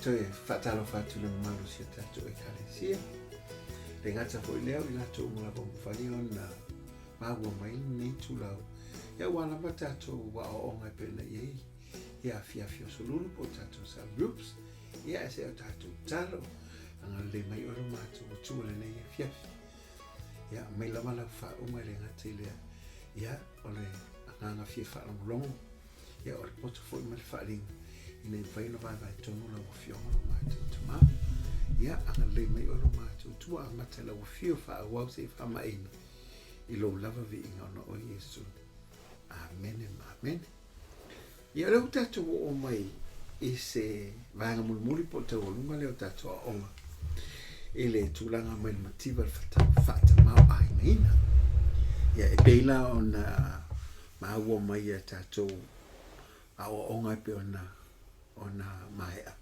Toe faatalofa atu i le mamalu o si o tatou Ekalesia. Le gata foi lea o i latou uma lava ua mafai ona maua mai lenei itulau. Ia aua lava tatou aoaoga e pei ona i ai ia afiafi o Aso Lulu po o tatou cell groups. Ia ae se o tatou tatalo, agalelei mai oe lo matou Atua i lenei afiafi. Ia aumai lava lau faauuga e le gata i lea, ia o le agaga fia faalogologo Ia, o le poto foi ma le faaaliga, ina ia mafai ona vaevae tonu lau Afioga lo matou Tama. Ia, agalelei mai oe lo matou Atua, amata i lau afio faaauau seia faamaeina i lou lava viiga ona oe Iesu. Amene ma amene. Ia, o lea ua tatou oo mai i se vaega mulimuli po o taualuga lea o tatou aoga i le tulaga mai le mativa le faatamaoaigaina. Ia, e pei la ona maua mai ia tatou aoaoga e pei ona ona maea.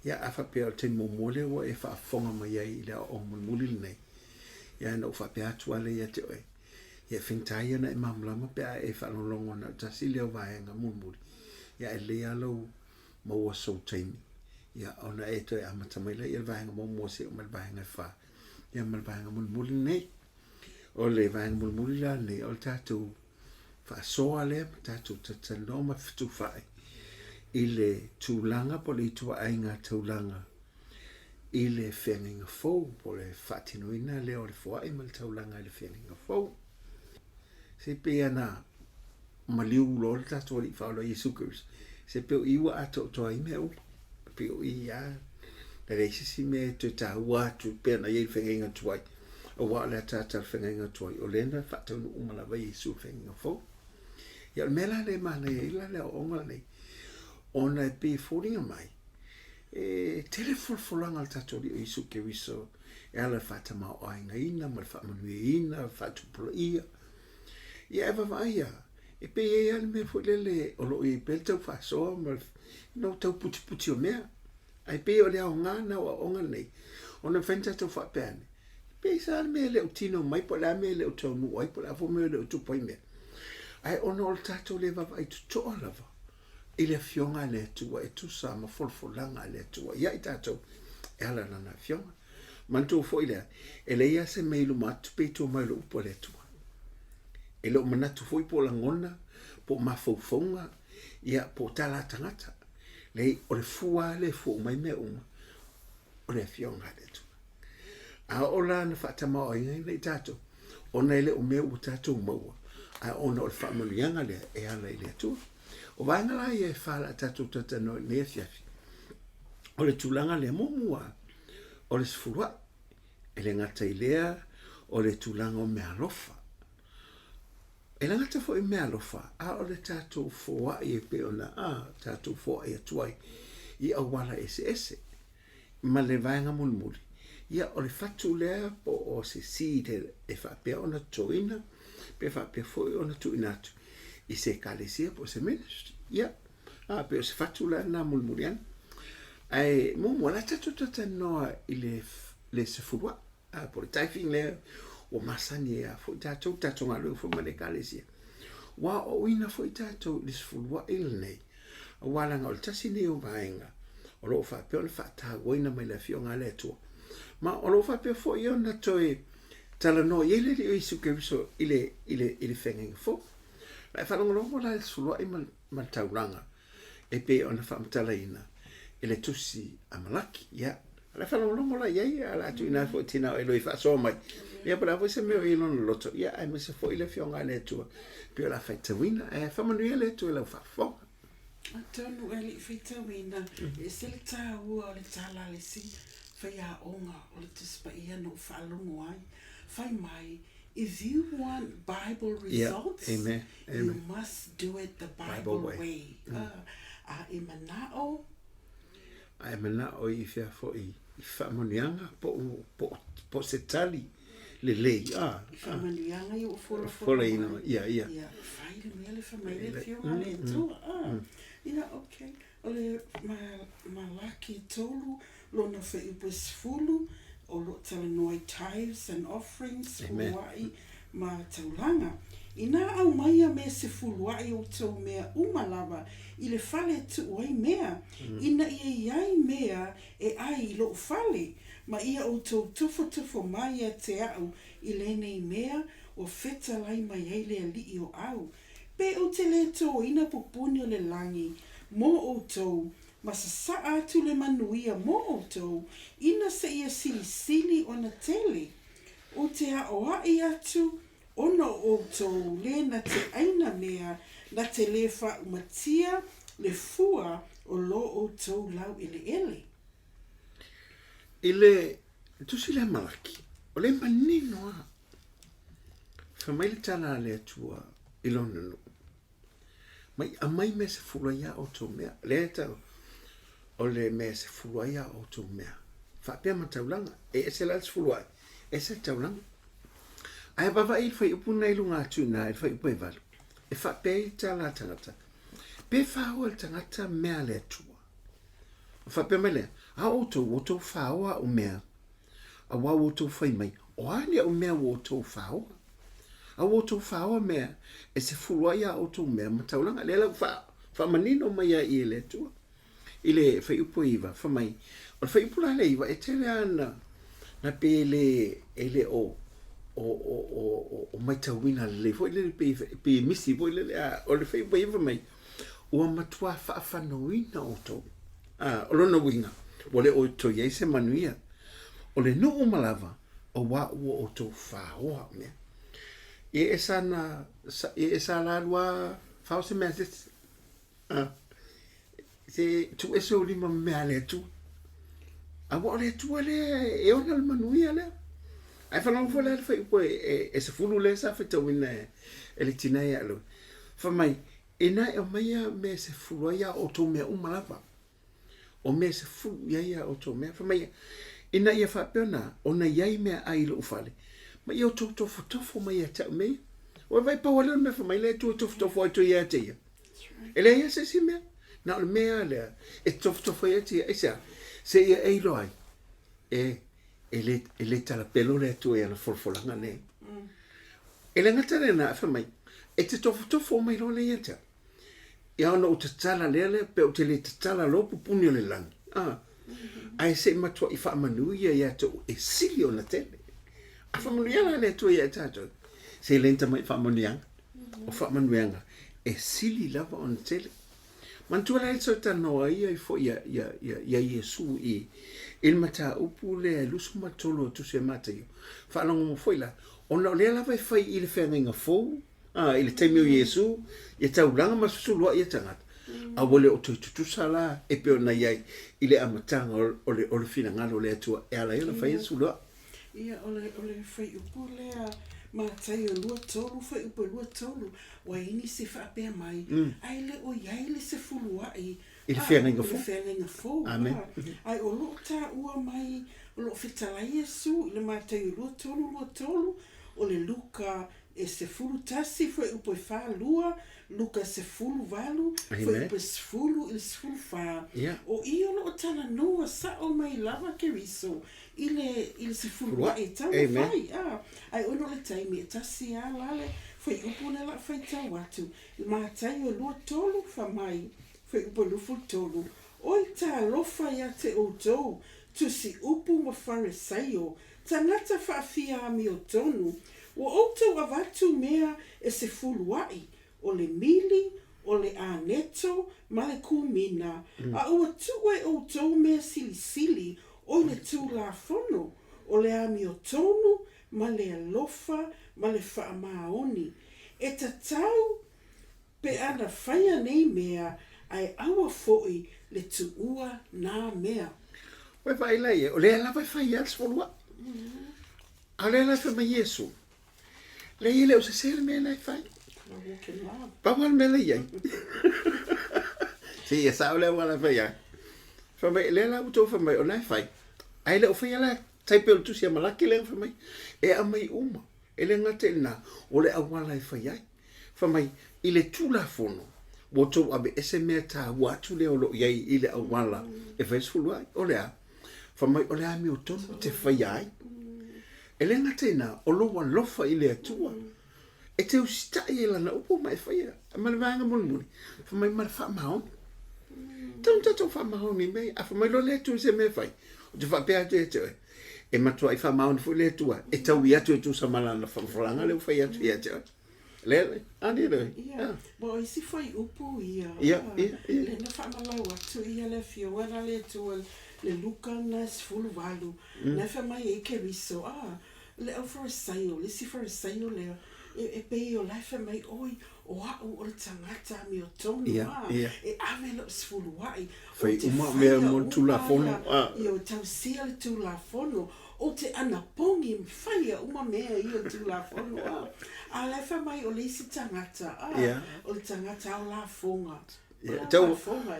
Ia, a faapea o le taimi muamua lea ua e faafofoga mai ai i le aoaoga mulimuli lenei, ia na ou faapea atu lava lea ia te oe, ia e faigata ia ona e malamalama pe a e faalogologo na o le tasi lea o vaega mulimuli, ia ae lelei lava lou maua sou taimi, ia ona e toe amata mai lea i le vaega muamua seia oo mai i le vaega e fa, ia ma le vaega mulimuli lenei. O le vaega mulimuli la lenei, o le tatou faasoa lea ma tatou talatalanoa ma fetufaai i le tulaga po o le ituaiga taulaga i le feagaiga fou po o le faatinoina lea o le foai ma le taulaga i le feagaiga fou. Se pei ana maliu loa le tatou Alii Faaola Iesu Keriso, se pei o i ua atoatoa ai mea uma. Pei o i lava, e leai se isi mea e toe taua atu pei ona i ai le feagaiga tuai. Aua o le ataata o le feagaiga tuai, o lea na faataunuu uma lava e Iesu le feagaiga fou. Ia o le mea la lea e manaia ai la le aoaoga lenei, ona e pei e foliga mai, e tele folafolaga a le tatou Alii o Iesu Keriso e ala i le faatamaoaigaina ma le faamanuiaina, le faatupulaia. Ia e vaavaai lava, e pei e i ai lava le mea foi lele o lo o i ai pea le tau faasoa ma le no tau putiputi o mea. Ae pei o le aoga lena o aoaoga nei, ona e mafai ona tatou faapea ane, pei sa le mea e le o tino mai po o le a mea e le o taunuu ai po o le a foi mea e le o tupu ai mea. Ae ona o le tatou le vaavaai totoa lava i le Afioga a le Atua e tusa ma folafolaga a le Atua ia i tatou e ala i Lana Afioga. Manatua foi lea, e leai lava se mea i luma atu pe i tua mai o le upu a le Atua. E le o manatu foi po o lagona, po o mafaufauga, ia, po o tala a tagata. Leai, o le fua lava lea e fua uma ai mea uma, o le Afioga a le Atua. A oo la na faatamaoaigaina i tatou, ona e le o mea ua tatou maua, ae ona o le faamanuiaga lea e ala i le Atua. O vaega la ia e fa o le a tatou talatalanoa i lenei afiafi, o le tulaga lea, muamua, o le sefuluai. E le gata i lea, o le tulaga o meaalofa. E le gata foi i meaalofa, a o le tatou foai e pei ona a tatou foai atu ai i auala eseese. Ma le vaega mulimuli, ia o le fatu lea po o se seed e faapea ona totoina pe faapea foi ona tuuina atu i se ekalesia po o se ministry. Ia, a pei o se fatu la lena mulimuli ane. Ae muamua, o le a tatou talatalanoa i le, le sefuluai. A po o le tithing lea ua masani ai lava foi tatou, tatou galuega foi ma le ekalesia. Ua aoaoina foi tatou i le sefuluai lenei, aua leaga o le tasi lenei o vaega o lo o faapea ona faatauaina mai le Afioga a le Atua. Ma o lo o faapea foi ona toe talanoa i ai le Alii o Iesu Keriso i le, i le, i le feagaiga fou. La e faalogologo la i le sefuluai ma, ma le taulaga e pei ona faamatalaina i le tusi a Malaki. Ia, o le a faalogologo la i ai, a o le a tuuina atu foi i tina o Eloi e faasoa mai. Ia, po o le a foi se mea o i ai lona loto, ia, aemaise foi le Afioga a le Atua, pei o le a faitauina. Ae faamanuia le Atua i lau faafofoga. Atonu e le i faitauina, e ese le taua o le tala a le isi faiaoga o le Tusi Paia na ou faalogo ai, fai mai, If you want Bible results, yeah, amen, amen. you must do it the Bible, Bible way. way. Mm. A e manao. A e manao i fea foi i faamanuiaga po o, po, po se tali lelei. Ah, I faamanuiaga i ua folafolaina mai. Ia, ia. Ia, fai le mea le fai mai le Afioga a le Atua. Ah. Ia, okay. O le Malaki 3, lona fuaiupu e 10, o lo o talanoa i tithes and offerings, sefuluai ma taulaga. Inā aumaia mea sefuluaʻi outou mea uma lava i le fale e tuʻu ai mea, ina ia i ai mea e ʻai i loʻu fale, ma ia ʻoutou tofotofo mai ia te aʻu i lenei mea ua fetalai mai ai le aliʻi o ʻau. Pe ou te lē tōina pupuni o le lagi mō ʻoutou, ma sasaʻa atu le manuia mō ʻoutou, ina seia silisili ona tele. Ou te aʻoaʻi atu ona o ʻoutou lē na te ʻaina mea na te lē faaʻumatia le fua o lo ʻoutou lauʻeleʻele. I le tusi lea Malaki, o le manino a. Fai mai le tala a le Atua i lona nuu, Mai aumai mea sefulu ai a outou mea. Lea e tau, o le mea sefulu ai a outou mea. Faapea ma taulaga, e ese la le sefulu ai, ese le taulaga. Ae vaavaai i le fuaiupu lena i luga atu i ina, i le fuaiupu e valu, e faapea ai le tala a tagata, Pe faoa le tagata mea a le Atua. Ona faapea mai lea, A outou, ua outou faoa au mea, Auā ua outou fai mai, O a ni aʻu mea ua outou faoa? A ua outou faoa mea e sefulu ai a outou mea ma taulaga. Lea la ua faa, faamanino mai ai i e le Atua. I le fuaiupu e iva, fai mai, o le fuaiupu la le iva, e tele lava na, na pei e le, e le o, o, o, o, o, o maitauina lelei foi lele, pei, pei e misi foi lele, a, o le fuaiupu e iva fai mai, ua matuā faafanauina outou. A, o lona uiga, ua le o toe i ai se manuia. O le nuu uma lava, auā ua outou faoa mea. Ia e sa na, ia e sa la lua fao se mea se isi. A, se tuu ese ou lima ma mea a le Atua. Aua o le Atua lea e ona le manuia lea. Ae faalogo foi la le fuaiupu e, e, e 10 lea sa faitauina e, e le tina ia Aloy. Fai mai, Inā e aumaia mea e sefulu ai a outou mea uma lava, o mea e sefulu i ai a outou mea. Fai mai, ina ia faapea ona, ona i ai meaai i lou fale, ma ia outou tofotofo mai ia te au mea ia. Ua vaai pau lea o le mea fai mai le Atua e tofotofo ai toe ia te ia. E leai lava se isi mea. Na o le mea lava lea e tofotofo ai ia te ia. Aisea? Seia e iloa ai, e, e le, e le talapelo le Atua i ana folafolaga nei. E le gata lena, fai mai, e te tofotofo mai loa lea ia te au. Ia ona ou tatala lea lea, pe ou te le tatala loa pupuni o le lagi. Ah. Ae se i matuai faamanuia ia te ou e sili ona tele. A faamanuia la le Atua ia tatou, se le tamai faamanuiaga. O faamanuiaga e sili lava ona tele. Manatua la e toe talanoa ai ai foi ia, ia, ia, ia Iesu i, i le mataupu lea e 23 o Tusi a Mataio. Faalogo foi la, ona o lea lava e fai i le feagaiga fou, a, i le taimi o Iesu, ia taulaga ma fesuluaʻi ia tagata, a ua le o toe tutusa la e pei ona i ai i le amataga o le, o le finagalo o le Atua e ala ai ona fai ia suluaʻi. Ia, o le, o le fuaiupu lea, Mataio 23, fuaiupu e 23, ua i ai nisi e faapea mai, ae le o i ai le sefuluaʻi I le feagaiga fou. I le feagaiga fou. Amen. Ae o lo o taua mai, o lo o fetalai Iesu i le Mataio 23, 23, o le Luka e 11, fuaiupu e 42, Luka 18, fuaiupu e 10 i le 14. Yeah. O i o lo o talanoa sao mai lava Keriso i le, i le sefuluaʻi e taumafai, a, ae ona o le taimi e tasi a la le fuaiupu lea la faitau atu, i Mataio 23, fai mai, fuaiupu e 23, Oi talofa ia te outou, tusi upu ma Faresaio, tagata faafia amiotonu, ua outou avatu mea e sefuluaʻi, o le mili, o le aneto, ma le kumina, a ua tuu e outou mea silisili o i le Tulafono, o le amiotonu, ma le alofa, ma le faamaoni. E tatau pe ana faia nei mea, ae aua foi le tuua nā mea. Ua vaai la ia, o lea lava e fai lava le sefuluaʻi. A o lea la e fai mai Iesu, Leai e le o sese le mea la e fai. Pau lava le mea la e i ai. Se ia sao le auala e fai ai. Fai mai, lea la ua outou fai mai o lena e fai, ae le o faia la tai pei o le tusi a Malaki lea na fai mai, e aumai uma. E le gata i lena, o le auala e fai ai. Fai mai, i le Tulafono, ua outou aveese mea taua atu lea o lo o i ai i le auala e fai sefulu ai. O le a? Fai mai, o le amiotonu e te faia ai. E le gata i lena, o lou alofa i le Atua. E te usitai e lana upu ma e faia ma le vaega mulimuli, fai mai ma le faamaoni. Tau na tatou faamaoni i mea ia. A fai mai loa le Atua i se mea e fai, ou te faapea atu ia te oe, e matuai faamaoni foi le Atua e taui atu e tusa ma lana folafolaga lea ua fai atu ia te oe. Le, ani le. Ia, ua o isi fuaiupu ia. Ia, ia, ia. Lea na faamalau atu ia le Afioga la le Atua le Luka lena e 18, na e fai mai ai Keriso, a, Le au Farisaio, le isi Farisaio lea, e, e pei o la e fai mai, Oi, o a'u o le tagata amiotonu, Ia, a, ia. e ave lo'u sefulua'i, ou Fai te uma mea faia mo le uma Tulafono, ia, a. ia o tausia le Tulafono, ou te anapogi ma faia uma mea ia o le Tulafono, a. A o la e fai mai o le isi tagata, a, Ia. o le tagata ao lafoga, Ia, tau,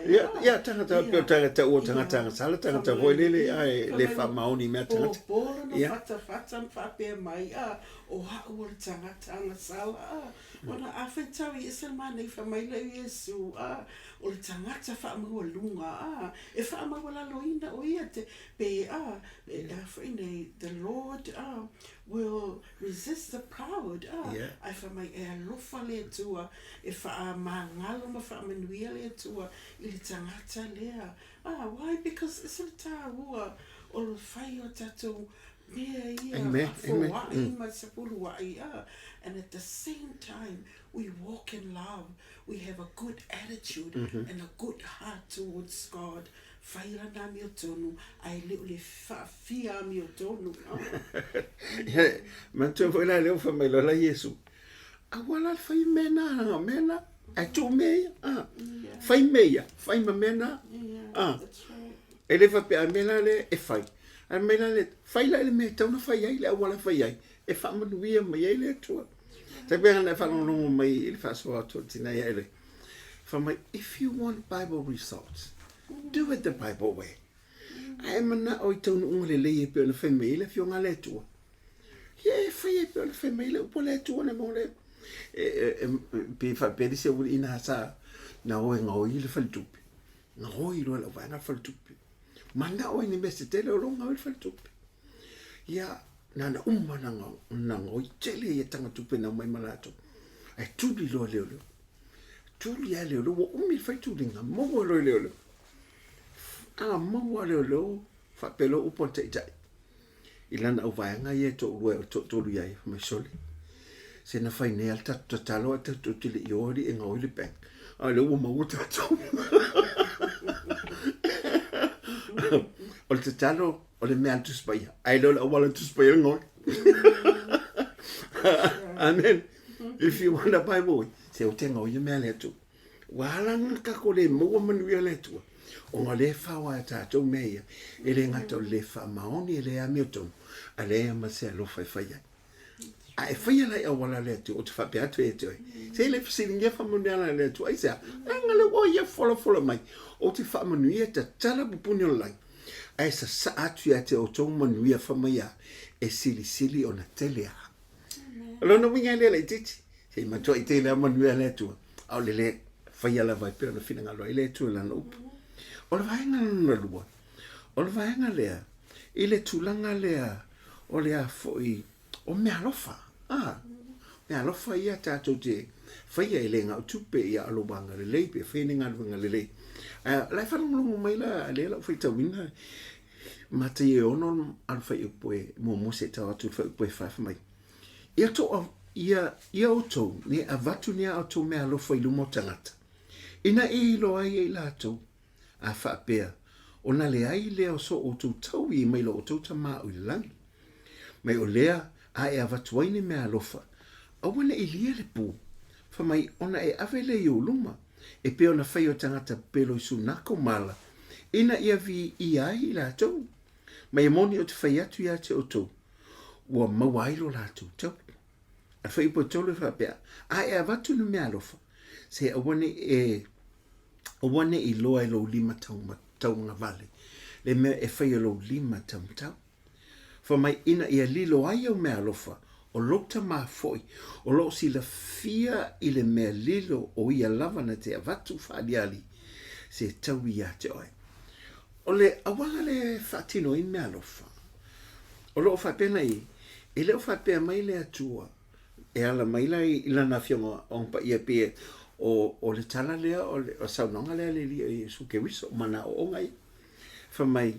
ia, ia, tagata, pei o tagata ua tagata agasala, tagata foi lele, ae le faamaoni i mea tagata. Pōpō lona Ia. fatafata ma faapea mai, a, o a'u o le tagata agasala, a, ona a faitau i ese le manaia fai mai lea o Iesu, a, o le tagata faamaualuga, a, e faamaualaloina o ia te, pe, a, e, a foi nei, the Lord, a, will Resist the proud, a, Yeah. ae fai mai e alofa le Atua, e faamagalo ma faamanuia le Atua i le tagata lea. Ah, why? Because e se le tāua o le fai o tatou mea ia Amen, amen. foai ma sepulua'i, ah, and at the same time we walk in love, we have a good attitude and a good heart towards God. Fai lana amiotonu, ae le o le faafia amiotonu. Ia, manatua foi la lea ua fai mai loa la Iesu, aua la le fai mea na, leaga o mea na, ae tuu mea ia, a. Fai mea ia, fai ma mea na, a. E le faapea a mea la lea e fai, ae mai la le, fai la i le mea e tatau ona fai ai, le auala e fai ai, e faamanuia mai ai le Atua. Tai pei ona e faalogologo mai i le faasoa atu a le tina ia Eloi, fai mai, if you want Bible results, do it the Bible way. A e manao i taunuuga lelei e pei ona fai mai ai le Afioga a le Atua, ia e fai e pei ona fai mai le upu a le Atua na mo le e, e, e, pe faapea le se uli ina sa na o e gaoi le faletupe. Gaoi loa lau vaega le faletupe. Manao ai ni mea se tele o lo gaoi le faletupe. Ia, na na uma na na gaoi tele ia tagatupe na omai ma latou. Ae tuli loa leoleo. Tuli lava leoleo, ua umi le fai tuliga, maua loa i leoleo. A maua leoleo, faapea loa upu a le taitai i lana auvaega ia e toalua e toatolu i ai, fai mai, sole, se na fai nei lava le tatou tatalo ae tatou te le i o alii e gaoi le bank, a o lea ua maua tatou. O le tatalo, o le mea a le Tusi Paia, ae le o le auala a le Tusi Paia le gaoi. Amen. If you want a Bible, se ou te gaoi mea a le Atua. Ua ala na tatou le maua manuia le Atua, ona o lea e fao ai a tatou mea ia, e le gata o le le faamaoni, e le amiotonu, a leai ma se alofa e fai ai. A e faia la i auala a le Atua, ou te faapea atu ia te oe, se le fesiligia faamanuiaga a le Atua, aisea? Leaga lea ua ia folafola mai, ou te faamanuia tatala pupuni o le lagi, ae sasaa atu ia te outou manuia fai mai a, e silisili ona tele a. O lona uiga e le laitiiti, se i matuai tele lava manuia a le Atua, a o le le faia lava e pei ona finagalo ai le Atua i Lana upu. O le vaega lona lua, o le vaega lea, i le tulaga lea o le a foi o meaalofa, a, meaalofa ia tatou te faia e le na o tupe ia o lou agalelei pe faia ni galuega lelei. Ae o la e faalogologo mai la lea lau faitauina Mataio e ono alu fuaiupu e muamua seia tau atu i le fuaiupu e fa fai mai, Ia to, ia, ia outou, ne avatu ni a outou meaalofa i luma o tagata, ina e iloa ai e i latou, a faapea, ona leai lea o so outou taui mai lo outou Tama o i le lagi. Mai o lea a e avatu ai ni meaalofa, aua ne i lia le pu, fai mai, ona e ave lea i ou luma, e pei ona fai o tagata pepelo i sunako mala, ina ia viia ai i latou. Mai e moni ou te fai atu ia te outou, ua maua ai lo latou taui. A fuaiupu e tolu e faapea, a e avatu ni meaalofa, se aua ne i e, aua ne i loa e lou lima tauagavale, le mea e fai e lou lima taumatau. Fai mai ina ia lilo ai au meaalofa, o lou Tama foi, o lo o silafia i le mea lilo o ia lava na te avatu faaaliali se taui ia te oe. O le auala lea e faatino ai meaalofa, o lo o faapena i, e le o faapea mai le Atua, e ala mai la i Lana Afioga o Aga Paia pei o, o le tala lea, o le o saunoaga lea a le Alii o Iesu Keriso, ma nā ooooga ia. Fai mai,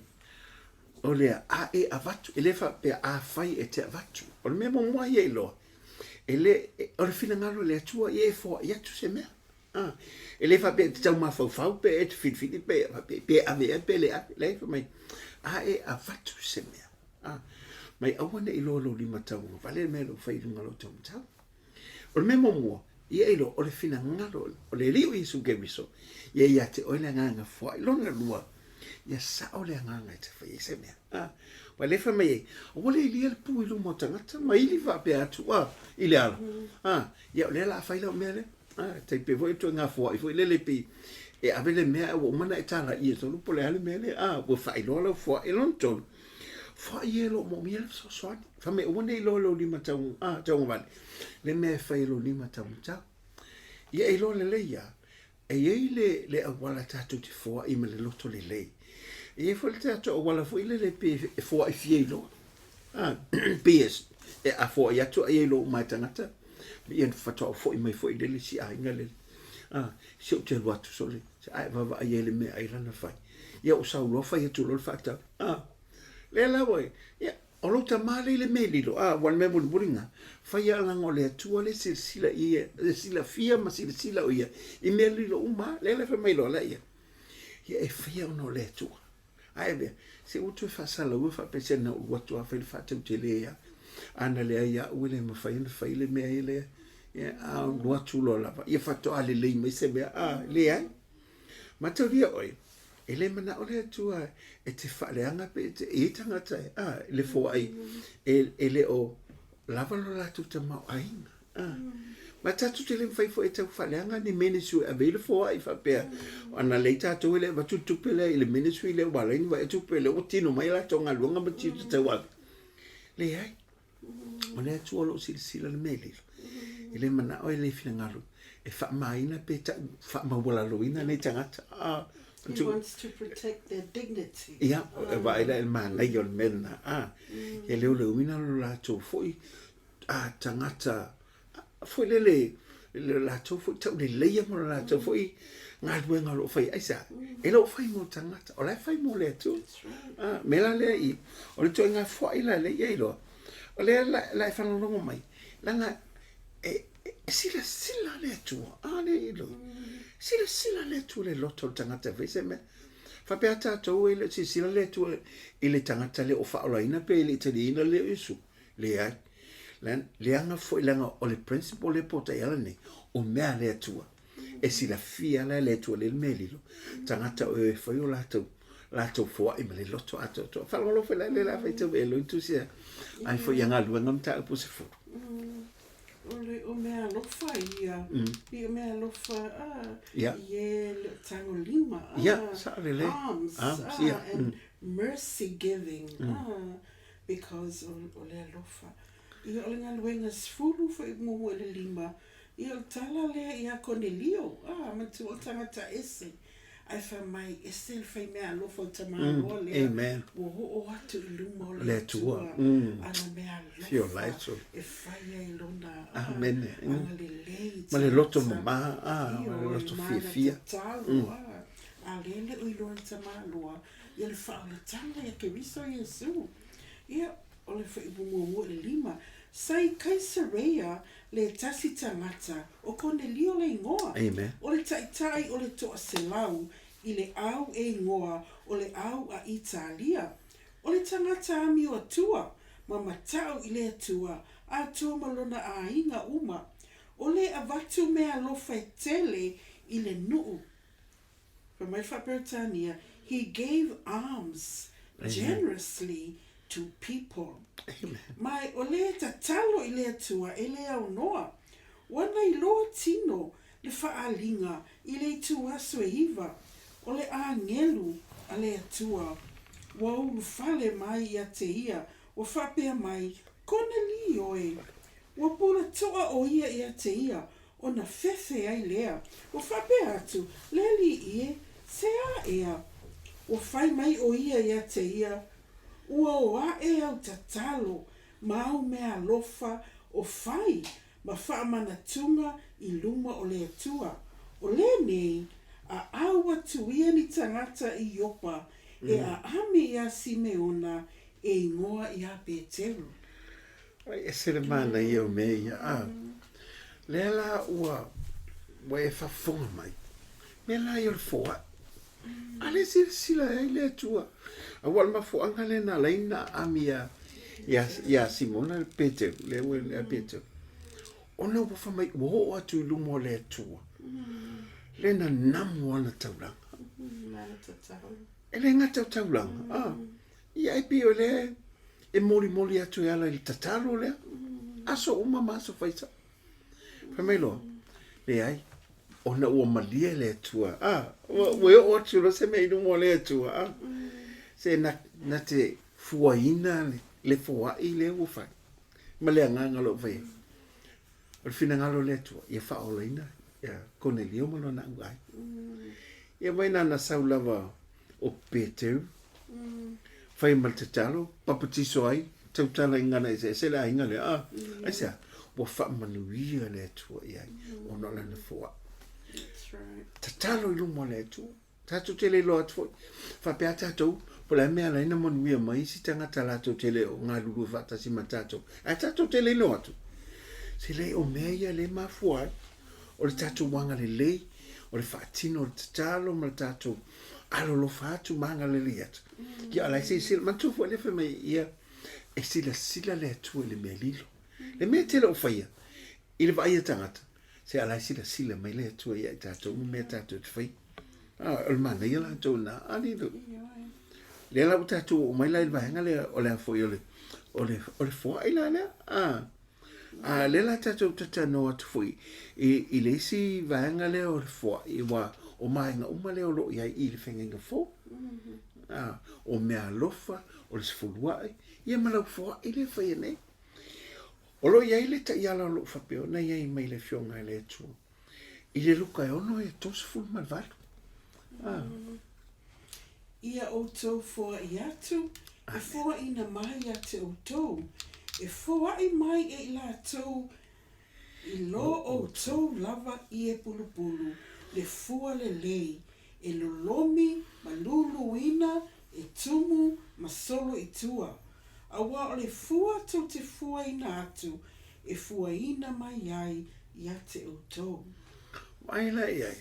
o lea, a e avatu, e le faapea afai e te avatu. O le mea muamua ia iloa, e le, o le finagalo o le Atua ia e foai atu se mea. A, e le faapea e te tau mafaufau pe e te filifili pe, pe, pe ave ea pe le ave. Leai, fai mai, a e avatu se mea. A, mai aua ne i loa lou lima tauagavale le mea o lo o fai i luga o lou taumatau. O le mea muamua, ia iloa, o le finagalo o le Alii o Iesu Keriso, ia ia te oe le agaga foai. Lona lua, ia sao le agaga e te fai ai se mea. A, ua le fai mai ai, aua le ilia le pu i luma o tagata, ma ili faapea atu, a, i le ala. A, ia o lea la a fai lau mea lea. A, tai pei foi ituaiga foai foi lele pei e ave le mea ae ua uma ona e talaia solo po o le a le mea lea. A, ua faailoa lau foai. Lona tolu, foai e o lo o moomia le fesoasoani. Fai mai aua ne i iloa e lou lima tau, a, tauagavale, le mea e fai e lou lima taumatau. Ia e iloa lelei lava, e i ai le, le auala tatou te foai ma le loto lelei. E i ai foi le tatou auala foi lele pei e foai fia iloa. A, pei e, e a foai atu a ia iloa uma e tagata, ia faatoa ou foi mai foi lele i si aiga lele. A, se ou te alu atu sole, ae vaavaai ai i le meaai lana fai. Ia ou sau loa fai atu loa le faatau. A, lea la ua, ia, O lou tama lea i le mea lilo, a, ua le mea mulimuli lena, fai a leaga o le Atua lea e silasila i ia, e silafia ma silasila o ia i mea lilo uma a, lea la e fai mai loa la ia, ia e faia ona o le Atua. Ae mea, se ua toe faasalaua faapea se na ou alu atu a fai le faatau tele a, a na leai au e le mafai ona fai le mea ia lea, ia, a alu atu loa lava, ia faatoa lelei mai se mea, a, leai. Mataulia oe, e le manao le Atua e te faaleaga pe e te, e i ai tagata e, a, le foai, e, e le o lava lo latou tamaoaiga. A, ma tatou te le mafai foi e tau faaleaga ni ministry e ave ai le foai faapea, ana leai tatou e le avatu le tupe lea i le ministry lea ua ala ai ona vaai atu pe lea ua tino mai a latou galuega ma tiute tauave. Leai. O le Atua o lo o silasila le mea lilo. E le manao e le finagalo e faamaina pe tau faamaualaloina nei tagata. Ah, He wants to protect their dignity. Ia, e vaai la i le manaia o le mea lena. Ah, e leoleuina lo latou foi ah, tagata foi lele le latou foi tauleleia ma lo latou foi galuega o lo o fai. Aisea? E le o fai mo tagata, o la e fai mo le Atua. Ah, mea la lea i, o le ituaiga foai la lea ia iloa, o lea la, la e faalogologo mai, leaga e, e, e silasila le Atua, a lea iloa, silasila le Atua i le loto o le tagata e fai se mea. Faapea tatou e le o silasila le Atua i le tagata le o faaolaina pe le i taliaina le o Iesu. Leai. Leaga foi leaga o le principle lea po o taiala nei, o mea a le Atua. E silafia la e le Atua le mea lilo. Tagata o e fai o latou latou foai ma le loto atoatoa. Faalogologo foi la le la faitau e loi tusi a ai foi ia galuega mataupu se fulu. O le o mea alofa ia. I o mea alofa a ie le tago lima. Ia, sao lelei. Arms, Arms, ia. And mercy giving. Because o, o le alofa. Ia, o le galuega 15 i le 5, ia, o le tala lea ia Konelio, a, manatua o le tagata ese, ae fai mai, ese le fai meaalofa o le tamaloa lea, Amen. ua oo atu i luma o le Le Atua. Atua, ana mea Feel alofa light, so. e fai ai lona, a, Amen. Agalelei i Ma le loto tagata. mama, a, ma le Ioe, loto ma ana fiafia. tatalo, a, a lea e le o iloa e le tamaloa, Ia le faaolataga ia Keriso Iesu. Ia, o le fuaiupu muamua i le lima, Sa i Kaisareia le tasi tagata, o Konelio le igoa, Amen. o le taitai o le toaselau i le au e igoa o le au a Italia, o le tagata amio atua, ma matau i le Atua, atoa ma lona aiga uma, o le avatu meaalofa e tele i le nuu. Fai mai le Faa-Peretania, He gave alms generously to people. Ma o le tatalo i le Atua e le aunoa. Ua na iloa tino le faaaliga i le ituaso e iva o le agelu a le Atua ua ulufale mai ia te ia, ua faapea mai, Konelio e! Ua pula toa o ia ia te ia, ona fefe ai lea. Ua faapea atu, Le alii e, se a ea? Ua fai mai ʻo ia ia te ia, Ua o aʻe au tatalo ma au meaalofa o fai ma faamanatuga i luma o le Atua. O lenei, aau atu ia ni tagata i Iopa e aami iā Simeona e igoa iā Peteru. Ai ese le manaia o mea ia, a. Lea la ua, ua e faafofoga mai, mea la ia o le foai. A lea silasila ai le Atua. Aua o le mafuaaga lea na ala ai ona aami ia, ia, ia Simona Peteru, lea ua ia Peteru. Ona ua fai mai, ua oo atu i luma o le Atua. Lea na namu ana taulaga. E le gata o taulaga, a. Ia e pei o lea e molimoli atu e ala i le tatalo lea. Aso uma ma aso faisa. Fai mai loa, leai, ona ua malie le Atua. A, ua, ua oo atu loa se mea i luma o le Atua. A, se na, na te fuaina le, le foai lea ua fai. Ma le agaga o lo o fai ai. O le finagalo o le Atua, ia faaolaina ia Konelio ma lona auai. Ia mai nana sau lava o Peteru, fai ma le tatalo, papatiso ai, tautala i gagana eseese le aiga lea. Ah, aisea? Ua faamanuia le Atua i ai, ona o lana foai. That's right. Tatalo i luma o le Atua. Tatou te le iloa atu foi, faapea tatou, po o le a mea ala ai na manuia mai isi tagata latou te le o galulue faatasi ma tatou, ae tatou te le iloa atu. Se leai, o mea ia lea e mafua ai, o le tatou agalelei, o le faatino o le tatalo ma le tatou alolofa atu ma agalelei atu. Ia, o la e silasila, manatua foi lea fai mai ia, e silasila le Atua i le mea lilo. Le mea e te le o faia, i le vaai a tagata, Se a la e silasila mai le Atua ia i tatou ma mea tatou te faia. Ah, o le manaia latou na, ali lo. Lea la ua tatou oo mai la i le vaega lea o le a foi o le, o le, o le foai la lea. Ah, a lea la tatou talanoa atu foi i, i le isi vaega lea o le foai, ua o maega uma lea o lo o i ai i le feagaiga fou. Ah, o meaalofa, o le sefuluai, ia ma lau foai lea e faia nei. O lo o i ai le taiala o lo o faapea ona i ai mai le Afioga i le Atua i le Luka e 6 e 38. Ah. Ia outou foai atu, e foaina mai ia te outou, e foai mai e i latou i lo outou lava ie pulupulu le fua lelei, e lolomi ma luluina, e tumu ma solo i tua. Aua o le fua tou te fuaina atu, e fuaina mai ai ia te outou. Mai la i ai.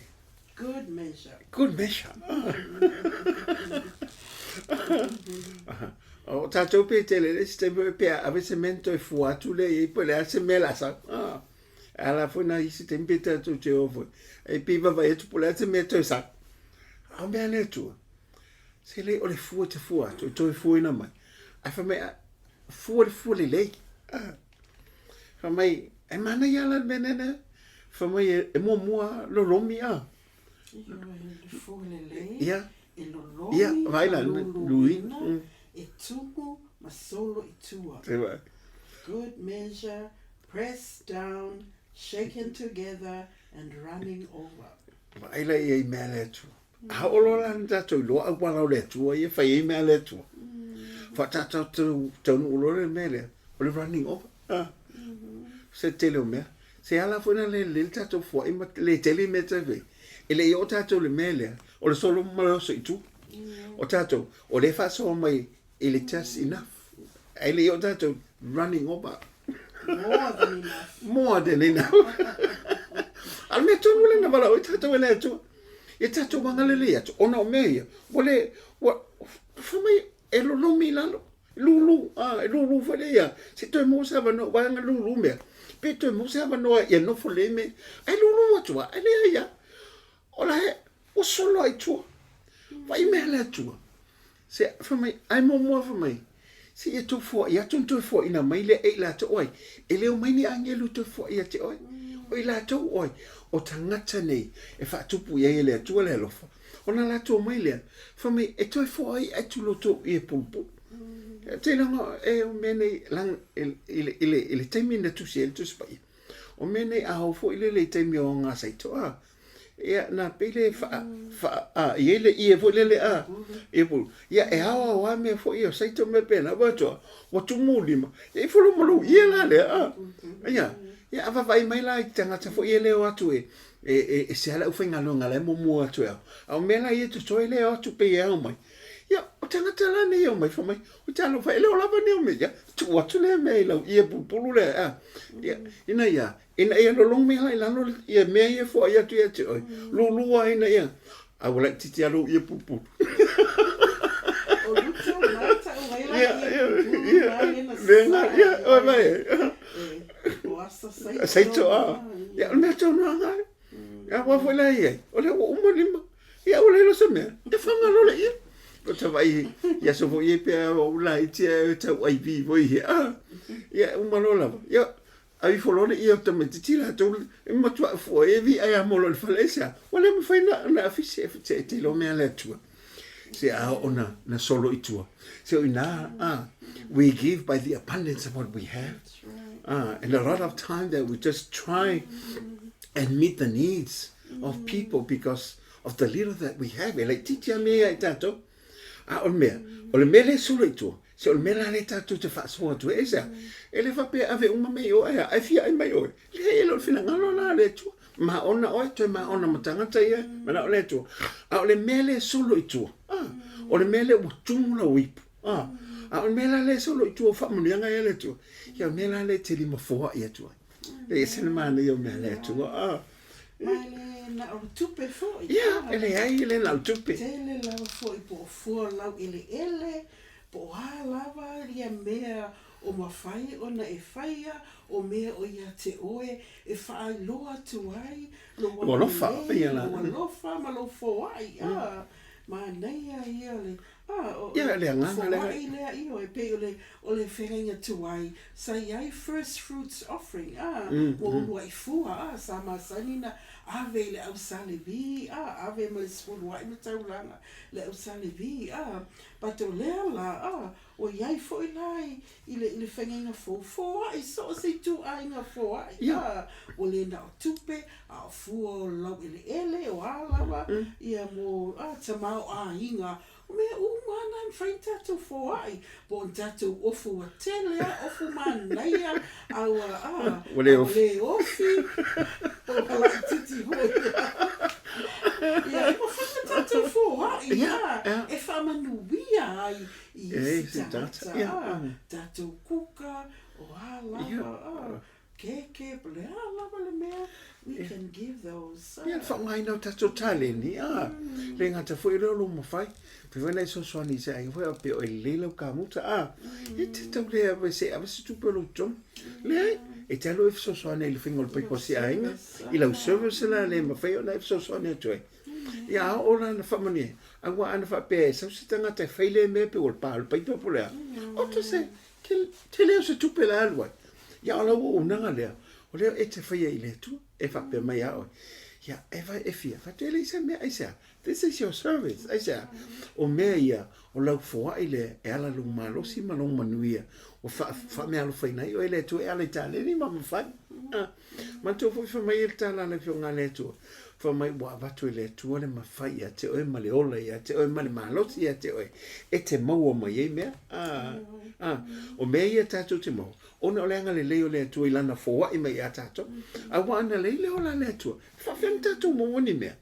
Good measure. Good measure. O tatou pe tele le isi taimi pe ave se mea na toe fua atu lea i ai po o le a se mea la sau. Ah. Ala foi na isi taimi pe tatou te o foi. E pei vaavaai atu po o le a se mea toe sau. A o mea le Atua. Se le o le fua te fua atu, e toe fuaina mai. Ae fai mai, fua le fua lelei. Ah. Fai mai, e manaia la le mea nena. Fai mai, e muamua lolomi a. Ioe, le fua lelei, Ia. e lolomi, Ia, vaai la, lui. luluina, e tumu ma solo i tua. Te vaai. Good measure, pressed down, shaken together and running over. Vaai la ia i mea le Atua. A oo loa la ina tatou iloa auala o le Atua ia e fai ai mea a le Atua, faatatou taunuu loa le mea lea, o le running over. Ah. Se tele o mea. Se ala foi na le lelei le tatou foai ma le tele mea tatou fai. E le i oo tatou i le mea lea, o le solo ma le oso i tua. O tatou, o lea e faasoa mai i le just enough. Ae le i oo tatou running over. More than enough. More than enough. A o le mea tonu lea na valaau ai tatou e le Atua. Ia tatou agalelei atu, ona o mea ia, ua le, ua, fai mai, e lolomi i lalo, lulu, a, e lulu foi lea ia, se i toe maua se avanoa, aua ana lulu mea, pe toe maua se avanoa ia nofo lelei mea, ae lulu atu lava, ae leai lava. O la e, ua solo lava i tua. Vaai mea a le Atua. Se, fai mai, ae muamua fai mai, se ia tou foai atu ona toe foaina mai lea e i latou o ai? E le omai ni agelu e toe foai ia te oe. O i latou o ai? O tagata nei e faatupu i ai e le Atua le alofa, ona latou omai lea, fai mai, e toe foai atu lo tou ie pulupulu. E te iloa e o mea nei, lang, i, i, i, le, i le taimi na tusi ai le Tusi Paia, o mea nei a o foi lele i taimi o ngā saito, a, Ia, na pei le faa, faa, a, i ai le ie foi lele, a, ia pulu. Ia, e ao ao a mea foi ia o saito mea pena, ua atoa, ua tumu lima, ia i folo ma lou ie la lea, a. Ia, Ia, a vaavaai mai la i tagata foi ia e le o atu e, e, e ese lava le aufaigaluega la e muamua atu e ao. A o mea la ia e totoe lea e o atu pei e ao mai. Ia, o tagata la nei e omai fai mai, oi talofa, e le o lava nei o mea, ia, tuu atu lea mea i lau ie pulupulu lea, a. Ia, ina ia, ina ia lologo mai la i lalo ia mea ia e foai atu ia te oe, lulua ina ia, a ua laitiiti lava lou ie pulupulu. O lutu mai ta'u ai la ie pulupulu na ia na sa'a ia, oi mai e. O asa saito. Saito, a. Ia, o le mea tonu lava na. Ia, aua foi la e i ai, o lea ua uma lima. Ia, ua leai loa se mea, e faga loa le ie. O ta vaai i aso foi ia pe a ou laiti ae tau ai vi foi ia. Ah, ia, uma loa lava. Ia, ave ifo loa le ie o tamaitiiti latou e matuai fua e vi ai a mo loa i le fale aisea. Ua le mafai na afisi e te te iloa mea a le Atua. Se a oo na solo i tua. Se o ina, ah, we give by the abundance of what we have. Ah, and a lot of time that we just try and meet the needs of people because of the little that we have. E laitiiti a mea ia i tatou. A o le mea, o le mea lea e solo i tua, se o le mea la lea tatou te faasoa atu ai, aisea? E le faapea e ave uma mea i o ae a, ae fia ai mai oe. Leai, e le o le finagalo la a le Atua. Maona oe, toe maona ma tagata ia, manao le Atua. A o le mea lea e solo i tua, a, o le mea lea ua tumu lau ipu, a, a o le mea la lea e solo i tua o faamanuiaga ia a le Atua, ia o le mea la lea e te lima foai atu ai. E ese le manaia o mea a le Atua, a. Ma e le na o le tupe foi. Ia, e leai, e le na o le tupe. Tele lava foi po o fua laueleele, po o a lava ia mea o mafai ona e faia, o mea o ia te oe e faailoa atu ai lou agalelei, lou alofa ma lou foai, a, manaia ia o le, a, o, Ia, le agaga lea. Foai lea, ioe, pei o le, o le feagaiga tuai, sa i ai first fruits offering, a, ua uluai fua, a, sa masani na ave i le au Sa Levi, a, ave ma le sefuluai ma taulaga le au Sa Levi, a, but o lea la, a, Ua i ai foi la i le i le feagaiga fou, foai, so o se ituaiga foai, a, ua le na o tupe, a o fua o laueleele, o a lava, ia mo, a, tamaoaiga, o mea uma lava na e mafai ona tatou foai, po o ni tatou ofu ua tele a, ofu manaia, a ua, a, ua le ofi, ua le ofi, po ua laitiiti foi. Ia, e mafai ona tatou foai, a, e faamanuia ai i isi tagata, a, tatou kuka, o a lava, a, keke, po o le a lava le mea, we can give those. Ia, le faaaogaina o tatou taleni, a, le gata foi lea o lou mafai, pei foi ona e fesoasoani i se aiga foi faapea o e lelei lau kamuta, a, e te tau le ave se i ave se tupe o lou totogi. Leai, e te alu e fesoasoani i le faiga o le paipa o se aiga, i lau service la le mafai ona e fesoasoani atu ai. Ia, a oo la ina faamanuia, aua ana faapea e sau se tagata e fai lea mea pei ua le pa o le paipa po o le a, oka se, tele o se tupe la e alu ai. Ia, o lau auaunaga lea, o lea e te faia i le Atua, e faapea mai ia oe, ia, e vai e fia, faapea e leai se mea, aisea? This is your service, aisea? O mea ia, o lau foai lea e ala lou malosi ma lou manuia, ua faameaalofaina ai oe e le Atua e ala i taleni ma mafai. Ah. Manatua foi fai mai le tala a le Afioga a le Atua, fai mai ua avatu e le Atua le mafai ia te oe ma le ola ia te oe ma le malosi ia te oe e te maua mai ai mea. Ah, ah, o mea ia tatou te maua, ona o le agalelei o le Atua i lana foai mai ia tatou. Aua ana leai le ola a le Atua, e faapefea ona tatou maua ni mea?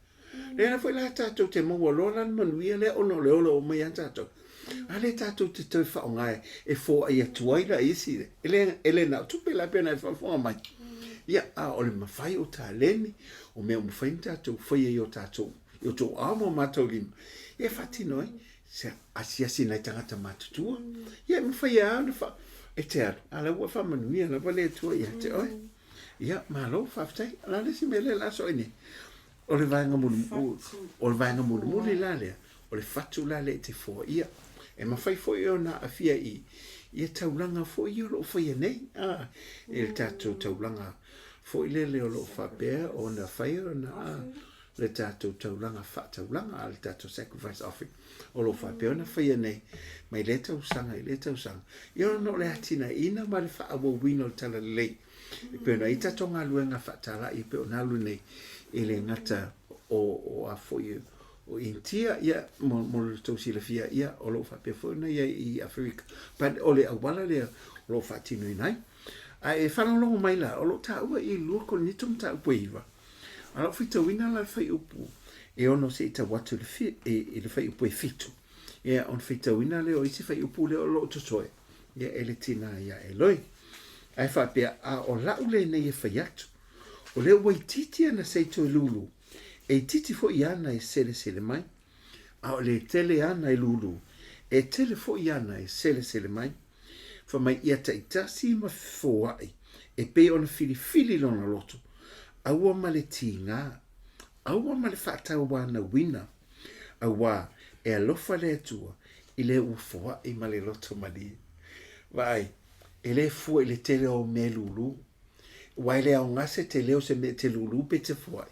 Lea foi la tatou te maua loa la le manuia lea ona o le ola ua mai ia tatou. A lea tatou te toe faaaoga e foai atu ai la isi, e le, e le na o tupe la pei ona e faafofoga mai. Ia, a o le mafai o taleni, o mea ua mafai ona tatou faia i o tatou, i o tou ao ma o matou lima, ia e faatino ai se asiasi i nai tagata matutua. Ia, e mafai lava ona fa, e te alu, a la ua faamanuia lava le Atua ia te oe. Ia, malo, faafetai. O le a le isi mea lea o le a so'i nei? O le vaega mulimuli, o le vaega mulimuli la lea, o le fatu la lea e te foaia. E mafai foi ona aafia i ia taulaga foi ia o lo o faia nei, a, i le tatou taulaga foi lele o lo o faapea ona fai ona, a, le tatou taulaga faataulaga, a le tatou sacrifice offering o lo o faapea ona faia nei mai lea tausaga i lea tausaga. Ia ona o le atinaeina ma le faaauauina o le talalelei. E pei ona i ai tatou galuega faatalai e pei ona alu nei, e le gata o, o a foi o Initia, ia, mo, mo lo tou silafia, ia, o lo o faapea foi ona i ai i Aferika. But o le auala lea o lo o faatinoina ai. Ae e faalogologo mai la, o lo o taua i 2 Korinito mataupu e 9, a o lau faitauina la le fuaiupu e 6 seia tau atu i le fuaiupu e 7, ia ona faitauina lea o isi fuaiupu lea o lo o totoe, ia e le tiga ia Eloi. Ae faapea, a o lau lenei e fai atu, o lea ua itiiti ana seito e lūlū, e itiiti foi ana e selesele mai, a o le tele ana e lūlū, e tele foi ana e selesele mai. Fai mai ia taitasi ma fefoai e pei ona filifili lona loto, aua ma le tiga, aua ma le faatauanauina, auā e alofa le Atua i le ua foai ma le loto malie. Vaai, e le fua i le tele o mea lūlū, aua e le aoga se tele o se mea e te lūlū pe te foai,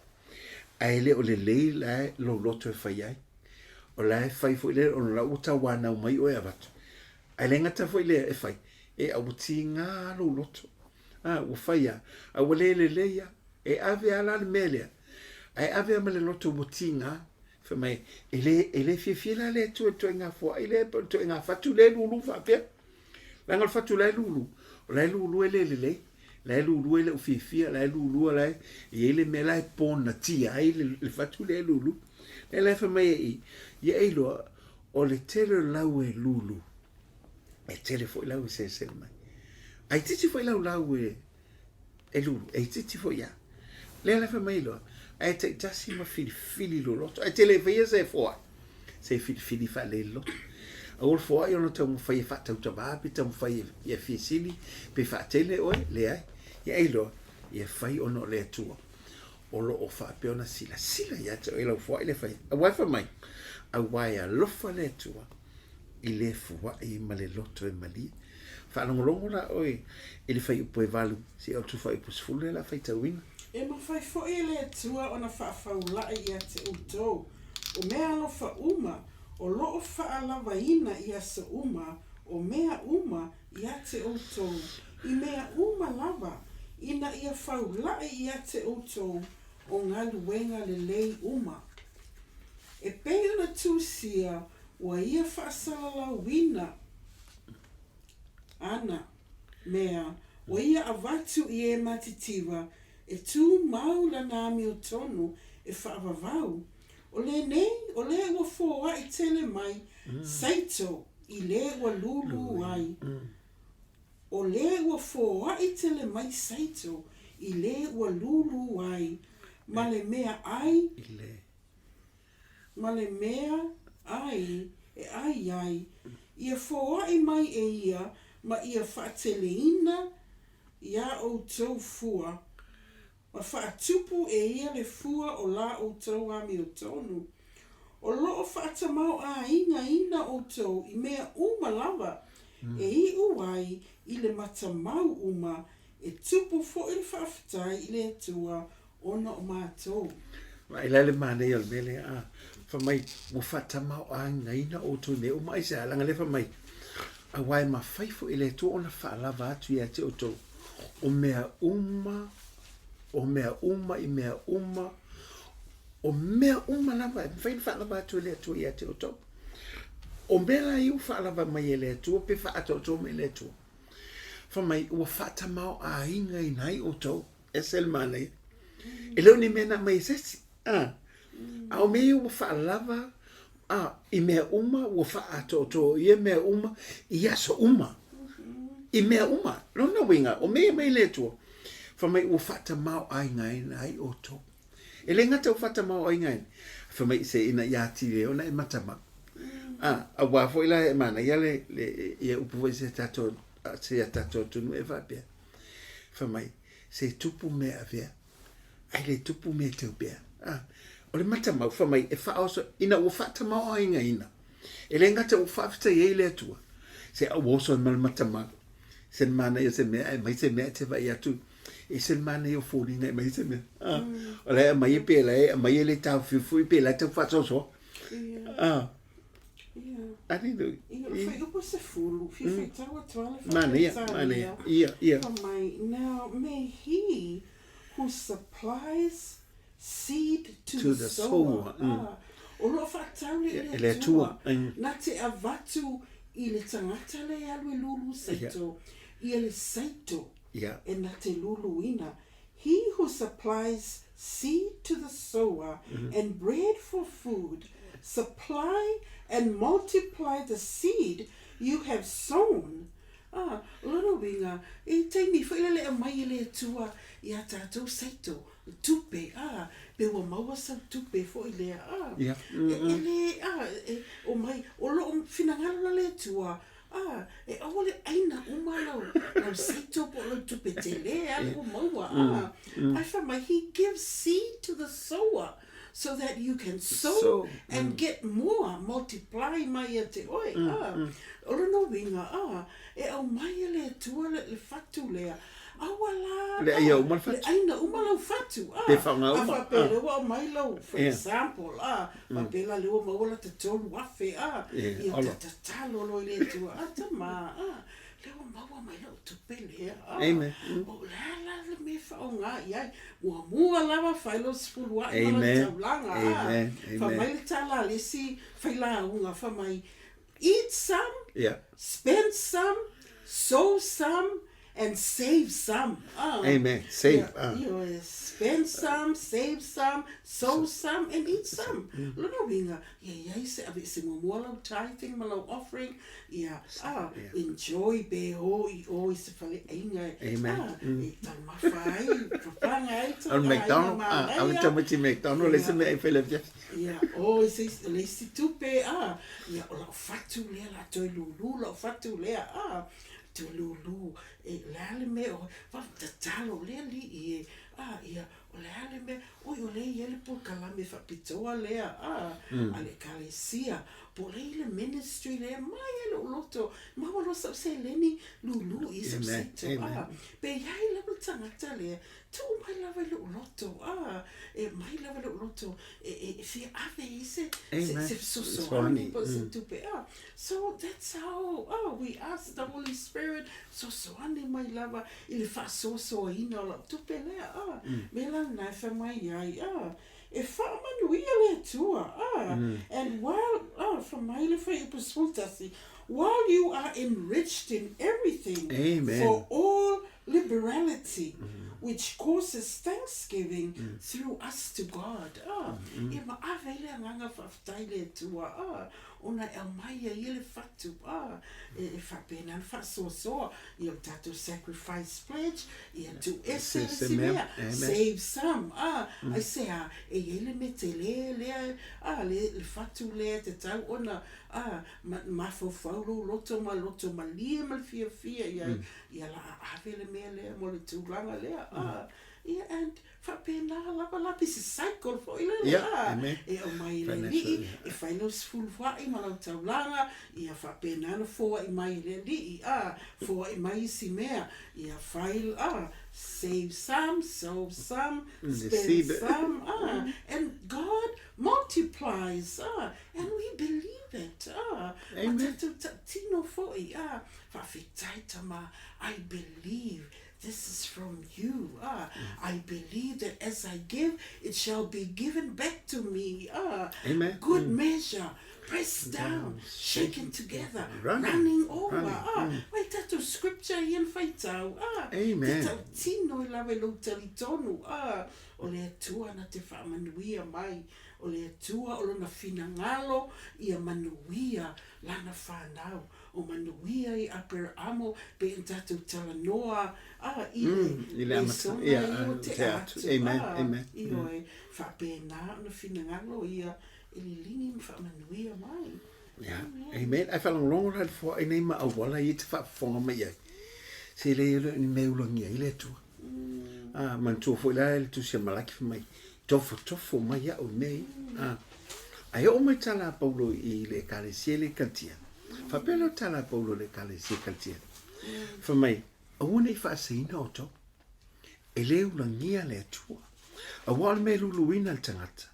ae le o lelei la lou loto e fai ai. O la e fai foi lea ona la ua tauanau mai oe avatu. Ae le gata foi lea e fai, e a ua tiga lou loto. A, ua fai a, a ua le lelei a. E ave a la le mea lea. Ae ave a ma le loto ua tiga. Fai mai, e le, e le fiafia la le Atua i le ituaiga foai lea, po o le ituaiga fatu lea e lulu faapea. Leaga o le fatu la e lulu, o la e lulu e le lelei. La e lulu e le o fiafia, la e lulu la e i ai le mea la e ponatia ai le, le fatu lea e lulu. Lea la e fai mai e i, ia e iloa, o le tele o lau e lulu, e tele foi lau e selesele mai. A itiiti foi lau lau e, e lulu, e itiiti foi ia. Lea la fai mai loa, ae taitasi ma filifili lou loto. Ae te le faia se foai, se filifili faalelei le loto. Aua le foai ona taumafai e faatautavā pe taumafai e fia sili pe faatele oe, leai. Ia e iloa, ia fai ona o le Atua o lo o faapea ona silasila ia te oe lau foai le fai. Aua e fai mai, aua e alofa le Atua i le foai ma le loto e malie. Faalogologo la oe i le fuaiupu e 8 seia oo atu i le fuaiupu 10 lea o le a faitauina. E mafai foi e le Atua ona faafaula'i ia te outou, o mea alofa uma, o lo o faalavaina i aso uma, o mea uma ia te outou, i mea uma lava, ina ia faula'i ia te outou o galuega lelei uma. E pei ona tusia ua ia faasalalauina ana mea ua ia avatu i e matitiva e tumau lana amiotonu e faavavau, o lenei o le ua foai tele mai saito i le ua lūlū ai. O le ua foai tele mai saito i le ua lūlū ai ma le mea ai ma le mea ai e ai ai, ia foai mai e ia ma ia faateleina iā outou fua, ma faatupu e ia le fua o la outou amiotonu. O lo o faatamaoaigaina outou i mea uma lava e iu ai i le matamau uma, e tupu foi le faafetai i le Atua ona o matou. Vaai la le manaia o le mea lea, a, fai mai, ua faatamaoaigaina outou i mea uma, aisea? Leaga lea fai mai, aua e mafai foi e le Atua ona faalava atu ia te outou o mea uma, o mea uma i mea uma, o mea uma lava e mafai ona faalava atu e le Atua ia te outou. O mea la ia ua faalava mai e le Atua pe faaatoatoa mai e le Atua, fai mai, ua faatamaoaigaina ai outou. Ese le manaia. E le o ni mea na aumai e se isi. A, a o mea ia ua faalava a, i mea uma, ua faaatoatoa ia mea uma i aso uma. I mea uma. Lona uiga, o mea ia mai le Atua, fai mai ua faatamaoaigaina ai outou. E le gata ua faatamaoaigaina, fai mai se ina ia atili ai ona e matamau. A, aua foi la e manaia le, le, ia upu foi se tatou, se a tatou atunuu e faapea. Fai mai, se tupu mea avea, ae le tupu mea teu pea. A, o le matamau, fai mai, e faaoso, ina ua faatamaoaigaina, e le gata ua faafetai ai le Atua, se a ua oso ai ma le matamau, se le manaia o se mea, ae aumai se mea e te vaai atu, e ese le manaia o foliga e aumai se mea. A, o la e aumai e pe la e aumai e le taofiofi pe la e tau faasoasoa. A, Aleluia. Ia, o le fuaiupu 10, fia faitau atu lava le Manaia, manaia. Ia, ia. Fai mai, Now may he who supplies seed to, to the sower, ah, o lo o faatatau le i le Atua, na te avatu i le tagata lea e alu e lulu saito, ia le saito. Ia. E na te luluina, He who supplies seed to the sower and bread for food, supply and multiply the seed you have sown. Ā, o lona uiga, i taimi foi le le aumai e le Atua i a tātou saito, tupe, ā, pe ua maua sau tupe foi lea, ā, Ia. e, e le, ā, e, omai, o loo finagalo la le Atua, Ā, e aua le ʻaina uma lau, lau saito po o lau tupe tele a ua maua, ā. Ae fai mai, he gives seed to the sower so that you can sow Sow. and get more, multiply mai ia te oe, ā. O lona uiga, ā, e aumai e le Atua le, le fatu lea, aua la, Le ʻaina uma le fatu. Le ʻaina uma lau fatu, ā. Pe faaaoga A uma, faapea ā. lea ua aumai lau, for example, ā, Faapea la lea ua maua lata 3000 a, ia ta tatalo loa i le Atua, a tama a, lea ua maua mai lau tupe lea a. O le a la le mea e faaaoga i ai? Muamua lava fai lou sefulu aʻi ma lau taulaga a. Fai mai le tala a le isi failauga, fai mai, eat some, spend some, sow some, and save some. Ah. Amen. Save. Ah. Ioe, spend some, save some, sow some, and eat some. Lona uiga, ia iai se ave se muamua lau tithing ma lau offering, ia, ah, enjoy pe o i o i se faleaiga e, Amen. ah, e taumafa ai, papaga ai O le McDonald, ah, ave tamaiti McDonald, le isi mea e fai le afiafi. Ia, o i se isi, le isi tupe, ah, ia, o lau fatu lea la toe lulu lau fatu lea, ah, Toe lūlū, e, o le a le mea o, va, tatalo le alii e, a, ia, o le a le mea, oi, o lea e i ai le polokalame faapitoa lea, a, a le Ekalesia, po o lea e i le ministry lea, mai ai lou loto, maua loa sau seleni, lūlū i sau saito, a, pe i ai lava le tagata lea, Tuu mai lava i lou loto, a, e mai lava i lou loto e, e, e fia ave i se, se, se fesoasoani po o se tupe, a. So that's how, a, we ask the Holy Spirit, fesoasoani mai lava i le faasoasoaina o lau tupe lea, a. Mea la lena e fai mai ai, a, e faamanuia le Atua, a, and while, a, fai mai le fuaiupu 11, while you are enriched in everything Amen. for all liberality which causes thanksgiving through us to God. Ah, ia ma ave ai le agaga faafetai i le Atua, ah, ona e aumai ai ia le fatu, ah, e, e faapena ona faasoasoa ia o tatou sacrifice pledge, ia tuuese le isi mea, save some, ah, aisea, e i ai le mea tele lea, ah, le, le fatu lea e tatau ona, ah, ma, mafaufau lou loto ma loto malie ma le fiafia i ai, Ia la a ave le mea lea mo le tulaga lea a ia and faapena lava la pe se cycle foi lele Ia, a amen. e aumai e le Financial, alii ia. e fai lau sefulua'i ma lau taulaga ia faapena ona foa'i mai e le alii a foa'i mai isi mea ia fai a save some sow some spend Receive it. some a and God multiplies a and we believe it a ma Amen. tatou ta'utino foi a Faafetai tama, I believe this is from you ah, I believe that as I give it shall be given back to me ah, Amen. good measure, pressed down, shaken together, Running. running over Running. ah, mai tatou scripture ia na faitau ah, Amen. te tautino i lawe lou talitonu ah, o le Atua na te faamanuia mai, o le Atua o lona finagalo ia manuia lana fanau. O manuia i Aperamo pe na tatou talanoa a i le I le amata, lesona ia, i o te te atu. atu Amen, a amen. ioe faapena ona finagalo ia e liligi ma faamanuia mai. Ia, Amen. amen. Ae faalogologo la i le foai nei ma auala ia e te faafofoga mai ai, se le le o ni mea e ulagia ai le Atua. A, manatua foi la le Tusi a Malaki fai mai, tofotofo mai au i mea ia. A, ae oo mai tala a Paulo i le Ekalesia i le Kalatia. Faapea lea o tala a Paulo i le Ekalesia i Kalatia. Fai mai, aua ne i faasaina outou. E le ulagia le Atua. Aua o le mea e luluina le tagata,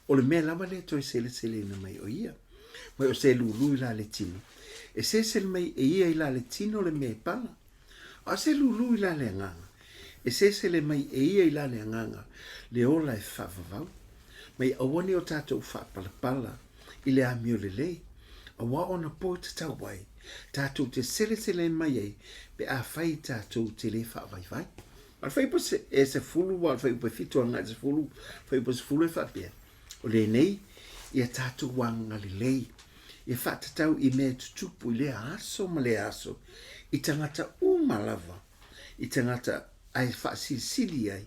o le mea lava lea e toe seleseleina mai o ia. Mai o se lulu i la le tino. E selesele mai e ia i la le tino le mea e pala. A o se lulu i la le agaga, e selesele mai e ia i la le agaga le ola e faavavau. Mai aua ne o tatou faapalapala i le amio lelei. Aua ona po e tatau ai, tatou te selesele mai ai pe afai tatou te le faavaivai. A o le fuaiupu e 10, aua o le fuaiupu e 7 agai i le 10, fuaiupu e 10 e faapea, O lenei, ia tatou agalelei, ia faatatau i mea e tutupu i lea aso ma lea aso, i tagata uma lava, i tagata ae faasilisili ai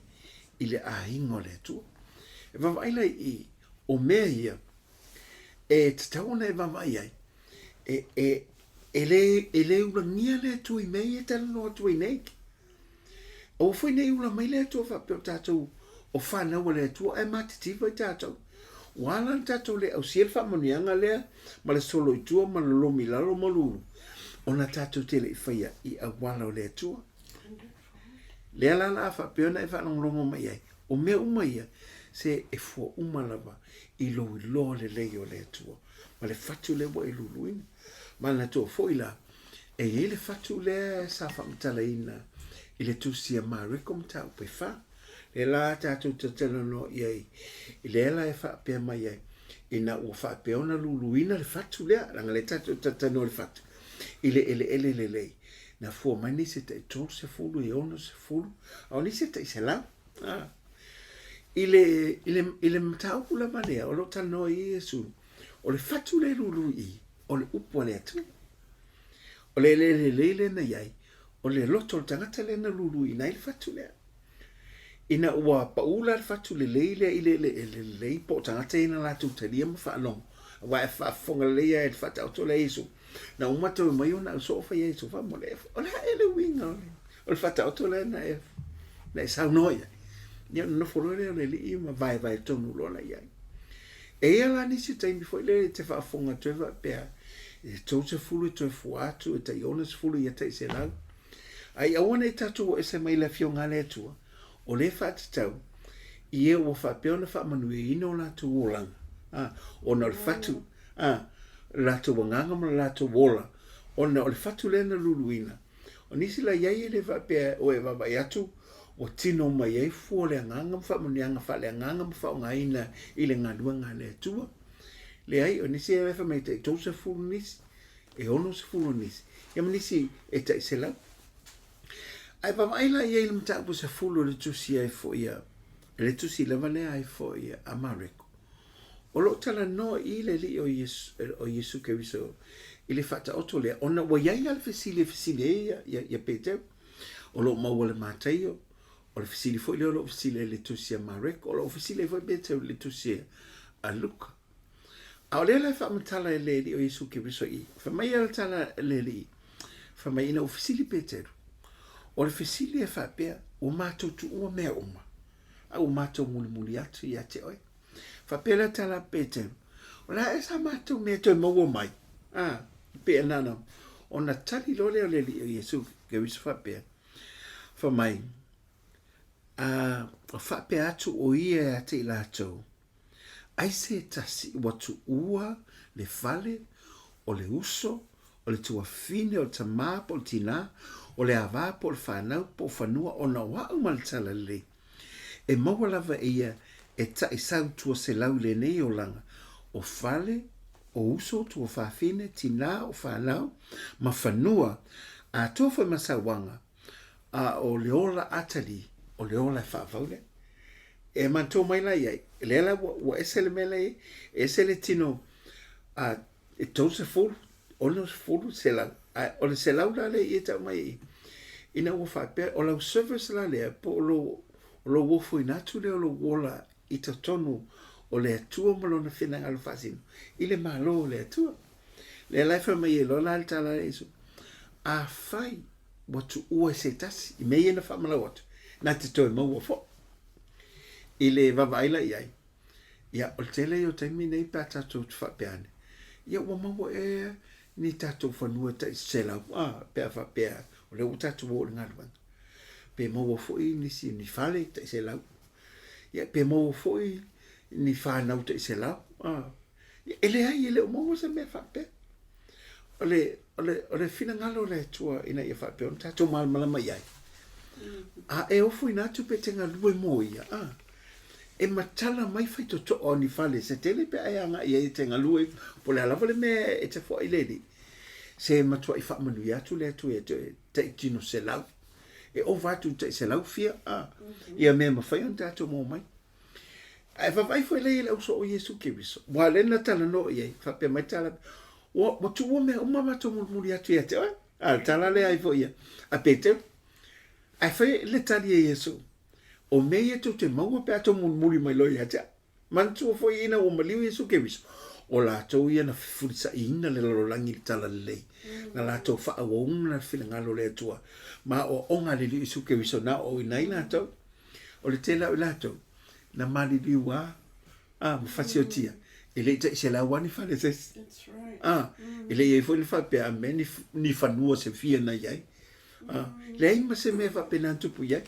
i le aiga o le Atua. E vaavaai la i i, o mea ia e tatau ona e vaavaai ai, e, e, e le, e le ulagia le Atua i mea ia e talanoa atu ai nei. Aua foi ne i ula mai le Atua faapea o tatou o fanau a le Atua ae matitiva i tatou. Ua ala ona tatou le ausia le faamanuiaga lea ma le solo i tua ma le lolomi i lalo ma lulu, ona tatou te le i faia i auala o le Atua. Lea la la a faapea ona e faalogologo mai ai, o mea uma ia, se e fua uma lava i lou iloa lelei o le Atua ma le fatu lea ua e luluina. Manatua foi la, E i ai le fatu lea sa faamatalaina i le tusi a Mareko mataupu e fa. Lea la tatou te talanoa i ai, i lea la e faapea mai ai, ina ua faapea ona luluina le fatu lea, leaga lea tatou te talanoa i le fatu, i le eleele lelei, na fua mai nisi e tai 30, e 60, a o nisi e tai 100. Ah. I le, i le, i le mataupu lava lea, o lo o talanoa i Iesu, o le fatu lea e lulu i i, o le upu a le Atua. O le eleele lelei lea na i ai, o le loto o le tagata lea na luluina ai le fatu lea. Ina ua paʻu la le fatu lelei lea i le eleele lelei, po o tagata ia na latou talia ma faalogo, aua e faafofoga lelei lava i le faataoto lea a Iesu, na uma toe mai ona au soo fai ai Iesu, faamolemole, o le a ea le uiga o le faataoto lea na e, na e saunoa i ai? Ia ona nofo loa lea o le alii ma vaevae tonu loa la i ai. E i ai la nisi taimi foi lea e te faafofoga atu ai faapea, e 30 e toe fua atu, e tai 60 ia tai 100. Ae aua ne i tatou o ese mai le Afioga a le Atua, o lea e faatatau i e ua faapea ona faamanuiaina o latou olaga, a, ona o le fatu, a, le latou agaga ma le latou ola, ona o le fatu lea na luluina. O nisi la i ai e le faapea o e vaavaai atu ua tino mai ai fua o le agaga ma faamanuiaga faaleagaga ma faaaogaina i le galuega a le Atua. Leai, o nisi e fai mai e tai 30 nisi, e 60 nisi, ia ma nisi e tai 100. Ae vaavaai la i ai i le mataupu 10 o le tusi ai foi a, le tusi lava lea ai foi a Mareko. O lo o talanoa i le Alii o Iesu, o Iesu Keriso i le faataoto lea, ona ua i ai lava le fesili e fesili ai ia, ia, ia Peteru. O lo o maua i le Mataio, o le fesili foi lea o lo o fesili ai i le tusi a Mareko, o lo o fesili ai foi Peteru i le tusi a Luka. A o lea la e faamatala e le Alii o Iesu Keriso i, fai mai le tala a le Alii, fai mai ina ua fesili Peteru, o le fesili e faapea, ua matou tuua mea uma, a ua matou mulimuli atu ia te oe. Faapea lea tala a Peteru, o le a ea sa matou mea e toe maua mai? A, pei e nana, ona tali loa lea o le Alii o Iesu Keriso faapea, fai mai, a, faapea atu o ia ia te i latou, ai se tasi ua tuua le fale, o le uso, o le tuafafine, o le tamā po o le tinā, o le avā po o le fanau po o fanua ona o a'u ma le Talalelei. E maua lava e ia e taʻi sau 200 i lenei olaga, o fale, o uso, tuafafine, tinā, o fanau, ma fanua, atoa foi ma sauaga, a o le ola atalii, o le ola e faavau lea. E manatua mai la i ai, lea la ua, ua ese le mea la i ai, ese le tino a e 30, 60, 100. Ae o le 100 la lea i e tau mai i, ina ua faapea, o lau service la lea, po o lou, o lou ofoina atu lea o lou ola i totonu o le Atua ma Lona finagalo faasino i le Malo o le Atua. Lea la e fai mai ai loa la le tala a Iesu, afai ua tuua e se tasi i mea ia na faamalau atu, na te toe maua foi. I le vaavaai la i ai, ia, o le tele ia o taimi nei pe a tatou te faapea ane, ia ua maua ea ni tatou fanua e tai 100, a, pe a faapea o lea ua tatou o i le galuega. Pe maua foi nisi ni fale tai 100, ia, pe maua foi ni fanau tai 100, a. Ia, e leai, e le o maua se mea faapea. O le, o le, o le finagalo o le Atua ina ia faapea ona tatou malamalama i ai. A e ofoina atu pe te galue mo ia, a. E matala mai faitotoa o ni fale se tele pe a e agai ai e te galue po o le a lava le mea e te foai le alii. Se matuai faamanuia atu le Atua ia te oe tai tino 100. E ova atu i le tai 100 fia a ia mea e mafai ona tatou maua mai. Ae vaavaai foi lea i le auso o Iesu Keriso, aua o lea na talanoa i ai, faapea mai tala, ua, ua tuua mea uma matou mulimuli atu ia te oe. A, le tala lea ai foi ia, a Peteru. Ae fai le tali a Iesu, o mea ia tou te maua pe a tou mulimuli mai loa ia te au. Manatua foi ina ua maliu Iesu Keriso, o latou ia na fefulisaiina le lalolagi i le talalelei, na latou faaauauina le finagalo o le Atua, ma aoaoga a le Alii Iesu Keriso na aoaoina ai latou. O le tele o i latou, na maliliu a, a, ma fasiotia, e le i tai 100 a ni fale se isi. That's right. A, e le i ai foi ni faapea a mea ni, ni fanua se fia na i ai. A, leai ma se mea faapena na tupu i ai.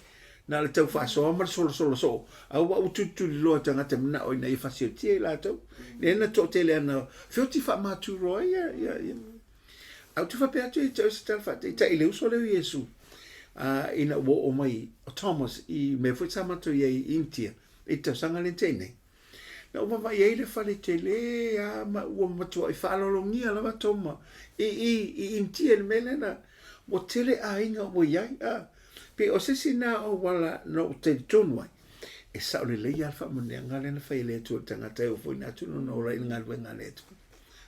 Na o le tau faasoa ma le solosolo soo, a ua ua tulituli loa tagata manao ina ia fasiotia i latou. Lea na toatele ana feoti faamaturo ai ia, ia, ia. A ou te faapea atu ia te oe se tala faataitai i le uso lea o Iesu, a, ina ua oo mai o Thomas i mea foi sa matou i ai i Initia i le tausaga lea na tea nei. Na ou vaavaai ai le fale tele lava ma ua matuai faaaloalogia lava Toma i, i, i Initia i le mea lea na, ua tele aiga ua i ai, a. Pei o se isi na auala na ou talitonu ai, e sao lelei lava le faamanuiaga lea na fai e le Atua i le tagata e oo foi ina atu lona ola i le galuega a le Atua.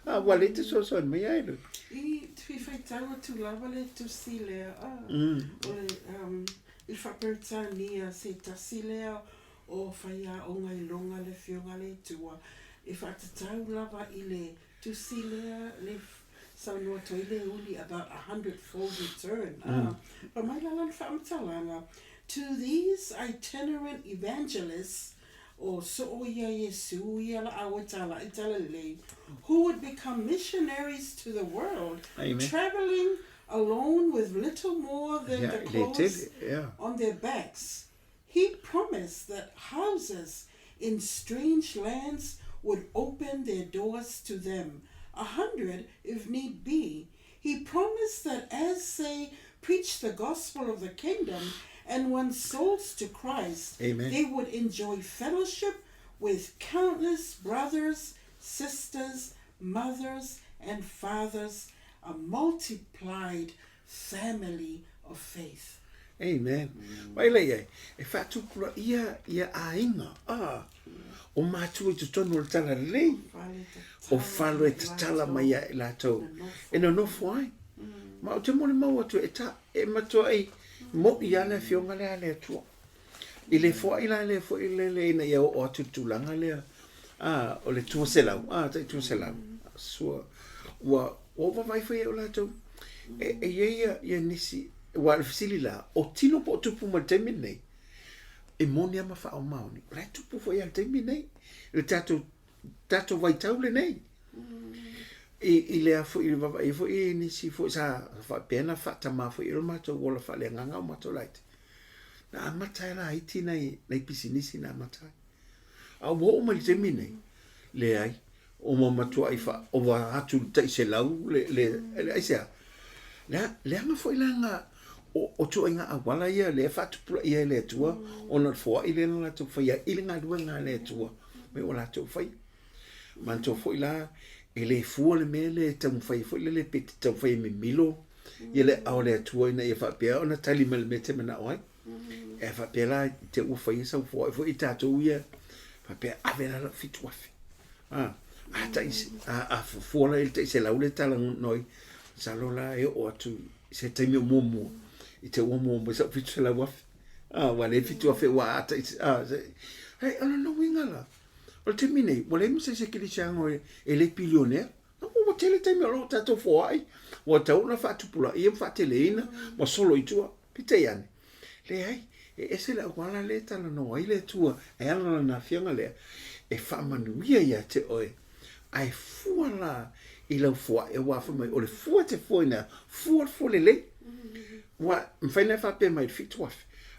A, ua le te fesoasoani mai ai le. I te faitau atu lava le tusi lea, a, o le, um, i le Faa-Peretania se tasi lea o faiaoga i luga le Afioga a le Atua, e faatatau lava i le tusi lea le saunoa atu ai le uli about a hundredfold return, a. Fai mai la lana faamatalaga, To these itinerant evangelists, o soo ia Iesu ia laau e talaʻi talalelei, who would become missionaries to the world, Amen. travelling alone with little more than Ia, the le clothes tele, ia. on their backs. He promised that houses in strange lands would open their doors to them, 100 if need be. He promised that as they preached the gospel of the kingdom and won souls to Christ, Amen. they would enjoy fellowship with countless brothers, sisters, mothers, and fathers, a multiplied family of faith. Amen. Mai lea i ai, e faatupulaia ia aiga, a, o matua i totonu o le talalelei, o falo e tatala mai ia i latou e nonofo ai. Ma ou te molimau atu e ta, e matuai moʻi lava le afioga lea a le Atua. I le foai la lea foi lele ina ia oo atu i le tulaga lea, a, o le 200, a, tai 200, sua, ua, ua ou vaavaai foi i ai o latou, e, e i ai ia, ia nisi, aua o le fesili la, o tino po o tupu mai le taimi lenei, e moni lava ma faamaoni, o la e tupu foi lava i le taimi lenei, i le tatou, tatou vaitau lenei. I, i lea foi, i le vaavaai foi i nisi foi sa faapea na faatamā foi i lo matou ola faaleagaga o matou laiti. Na amata ai laiti nai, nai pisinisi na amata ai. A ua oo mai le taimi nei, leai, ua matuai faaova atu i le tai 100 le, le, le aisea? Lea, leaga foi la na o, o ituaiga auala ia lea e faatupulaia e le Atua ona o le foai lea na latou faia i le galuega a le Atua mai ua latou faia. Manatua foi la, e le fua le mea lea e taumafai foi lele pe te taumafai e mimilo ia le aao o le Atua ina ia faapea ona tali mai le mea e te manao ai. E faapea la i te ua faia sau foai foi i tatou ia, faapea ave la lau 7,000. A, a tai, a, a fua la i le tai 100 le tala noi, masalo la e oo atu i se taimi o muamua, i te ua maua mai sau 700,000. A, ua le 7,000 ua a tai, a, se, hei, o lona uiga la, O le taimi nei, ua leai ma se isi kerisiano e le pilionea. Ua tele taimi o lo o tatou foai, ua tatau ona faatupulaia ma faateleina ma solo i tua. Peitai ane, leai, e ese le auala lea e talanoa ai le Atua e ala lana afioga lea, e faamanuia ia te oe, ae fua la i lau foai, aua fai mai, o le fua e te fuaina, fua le fua lelei. Ua mafai ona e faapea mai i le 7,000,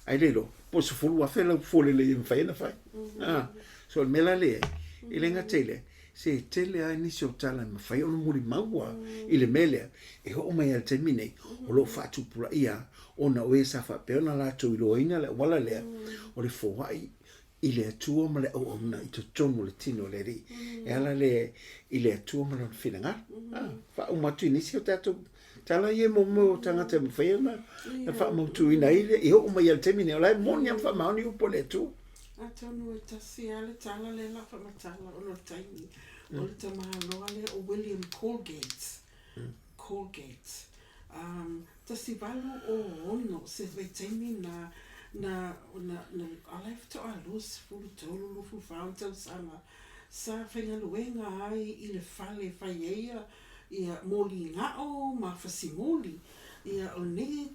ae le iloa, po o le 10,000 lau fua lelei e mafai ona fai. Ah, so o le mea la lea, e le gata i lea, se tele lava nisi o tala e mafai ona mulimaua i le mea lea, e oo mai lava i le taimi nei, o lo o faatupulaia ona o e sa faapea ona latou iloaina le auala lea, o le foai. i le Atua ma le auauna i totonu o le tino o le Alii. E ala lea i le Atua ma lona finagalo. Ah, faauma atu i nisi o tatou tala ia mo mo tagata e mafai ona na faamautuina ai le i oo mai i le taimi nei. O la e moni lava ma faamaoni upu a le Atua. Atonu e tasi lava le tala lea la faamatala ona o le taimi o le tamaloa lea o William Colgate. Colgate. 1806 se vaitaimi na, na, na, na ala e faatoa 23, 24 ona tausaga sa faigaluega ai i le fale e fai ai ia, ia moli gao ma fasimoli. Ia o lenei,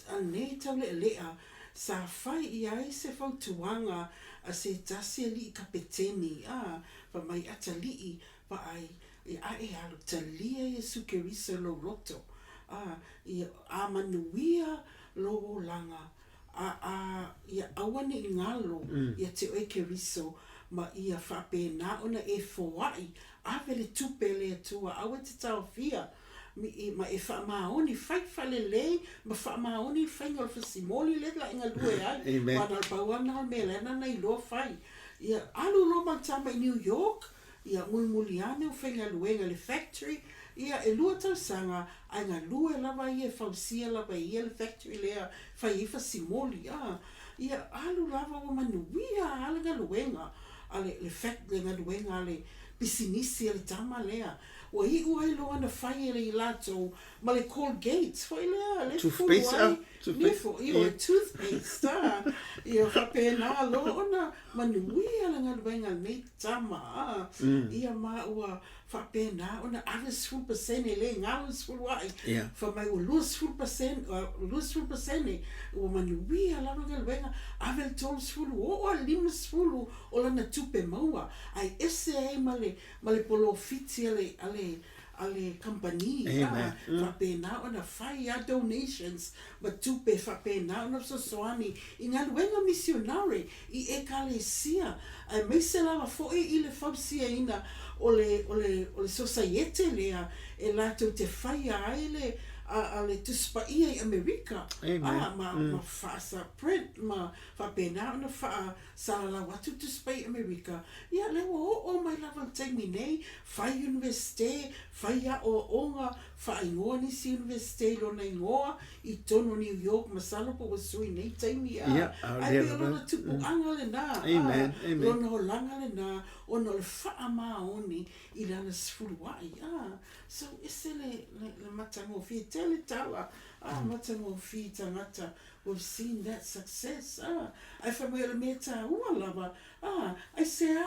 a lenei taulealea sa fai i ai se fautuaga a se tasi alii kapeteni, a, fai mai, Atalii, Vaai, e ae alu talia Iesu Keriso i lou loto, a, ia, a manuia lou olaga, a, a, ia aua ne i galo ia te oe Keriso, ma ia faapena ona e foai, ave le tupe a le Atua, aua e te taofia, mi, ma e faamaoni, fai faalelei ma faamaoni le faiga o le fasimoli lea la e galue ai. Amen. Aua na o le pau lava lena o le mea lea na iloa fai. Ia alu loa ma le tama i New York, Ia mulimuli ane o faigaluega i le factory, ia e lua tausaga ae galue lava ia e fausia lava e ia le factory lea fai ai fasimoli a. Ia alu lava ua manuia a le galuega a le le fac le galuega a le pisinisi a le tama lea. Ua iu ai loa na fai e i latou ma le Colgate foi lea le fulu ai nifo, ioe, toothpaste a. Ia faapena loa ona Manuia le galuega a lenei tama a, ia ma ua faapena ona ave le 10% le galo le sefulu a'i, fai mai ua 20%, 20% ua manuia lava le galuega, ave le 30, oo lava i le 50 o lana tupe maua, ae ese ai ma le, ma le polofiti a le, a le, a le kamupani, a, faapena ona fai a donations ma tupe faapena ona fesoasoani i galuega misionare i Ekalesia, aemaise lava foi i le fausiaina o le, o le, o le sosaiete lea e latou te faia ai le, a, a le Tusi Paia i Amerika, a, ma, ma faasa print ma faapena ona faasalalau atu Tusi Paia i Amerika. Ia, lea ua oo mai lava i le taimi nei, fai Iunivesite, fai aoaoga, faaigoa nisi Iunivesite i lona igoa i totonu o New York, masalo po ua sui nei taimi, a, ae pei o lona tupuaga lena, a, lona olaga lena ona o le faamaoni i lana sefuluai, a. So, ese le, le, le matagofie tele tala, a, matagofie tagata, we've seen that success, a. Ae fai mai o le mea taua lava, a, aisea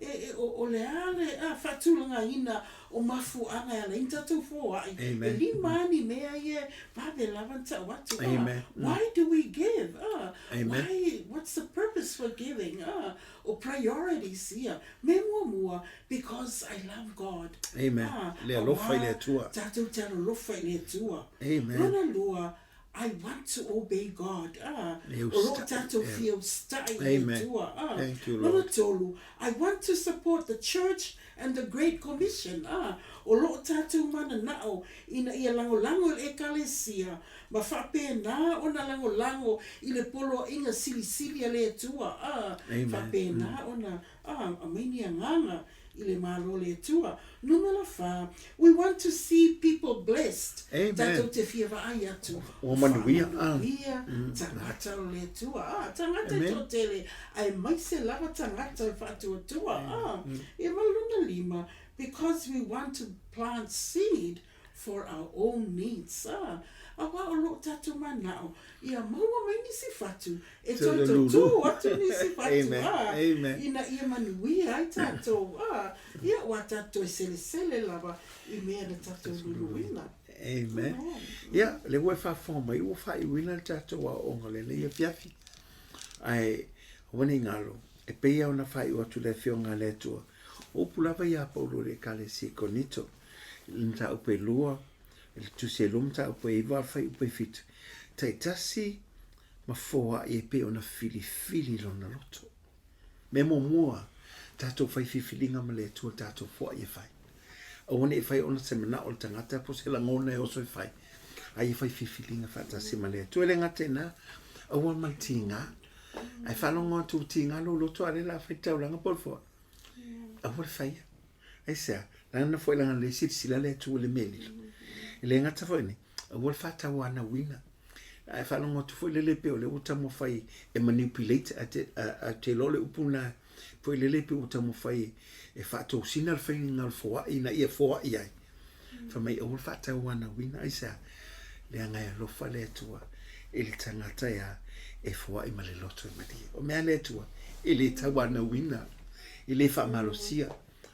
E, e, o, o le a le a, faatulagaina o mafuaaga e ala ai ona tatou foai. E lima lava ni mea ia e vave lava ona tau atu. A, why do we give? A, why, what's the purpose for giving? A, o priorities ia. Mea muamua, because I love God. A, Le alofa i le Atua. Tatou te alolofa i le Atua. Lona lua, I want to obey God, ah, o loo tatou fia usitai i le Atua, ah. Lona tolu, I want to support the church and the great commission, ah, o loo tatou mananao ina ia lagolago i le Ekalesia ma faapena ona lagolago i le poloaiga silisili a le Atua, ah, faapena ona, ah, aumai ni agaga i le Malo o le Atua. Numera wha, we want to see people blessed. Amen. Tatou te fia vaai atu. Ua manuia. Manuia, tagata o le Atua. Ah, tagata e toatele, aemaise lava tagata e faatuatua. Ah, ia ma lona lima, because we want to plant seed for our own needs, a, aua o loo tatou manao ia maua mai nisi fatu e toe totō atu nisi fatu, a, ina ia manuia ai tatou, a, ia ua tatou toe selesele lava i mea na tatou luluina. Amen. Ia, le ua e faafofoga mai, ua faaiuina le tatou aoaoga o lenei afiafi. Ae, aua ne i galo, e pei lava ona faaiu atu le Afioga a le Atua, o upu lava ia Paulo i le Ekalesia i Korinito, i le mataupu e lua, i le tusi e lua mataupu e iva a le fuaiupu e fitu, taitasi ma foai e pei ona filifili lona loto. Mea muamua, tatou fai filifiliga ma le Atua tatou foai e fai. Aua ne i fai ona se manao o le tagata po o se lagona e oso e fai, a ia fai filifiliga faatasi ma le Atua. E le gata i lena, aua ma le tiga. Ae faalogo atu ua tiga lou loto a o lea o le a fai le taulaga po o le foai. Aua le faia. Aisea? Leaga foi leaga le silasila le Atua i le mea lilo. E le gata foi nei, aua le faatauanauina. Ae faalogo atu foi lele pei o lea ua taumafai e manipulate, ae ou te iloa o le upu lena foi lele pei ua taumafai e faatosina le faiga o le foai ina ia foai ai. Fai mai aua le faatauanauina, aisea? Leaga e alofa le Atua i le tagata e a? E foai ma le loto e malie. O mea a le Atua, e le tauanauina, e le faamalosia,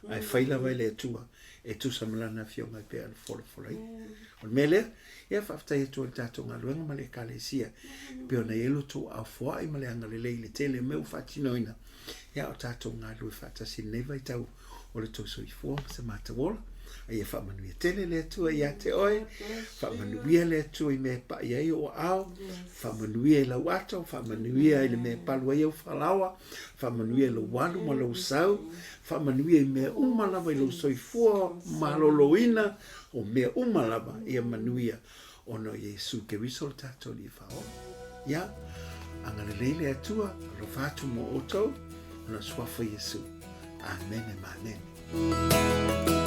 ae fai lava e le Atua e tusa ma Lana Afioga e pei ona folafolaina. O le mea lea, ia faafetai atu ai i le tatou galuega ma le Ekalesia e pei ona i ai lo outou aofoai ma le agalelei i le tele o mea ua faatinoina, ia o tatou galulue faatasi i lenei vaitau o le tou soifua ma se matou ola. A ia faamanuia tele le Atua ia te oe, faamanuia le Atua i mea e pai ai ou aao, faamanuia i lau ato, faamanuia i le mea e palu ai au falaoa, faamanuia i lou alu ma lou sau, faamanuia i mea uma lava i lou soifua maloloina, o mea uma lava ia manuia ona o Iesu Keriso lo tatou Alii Faaola. Ia, agalelei le Atua, alofa atu mo outou, ona o le suafa o Iesu. Amene ma amene.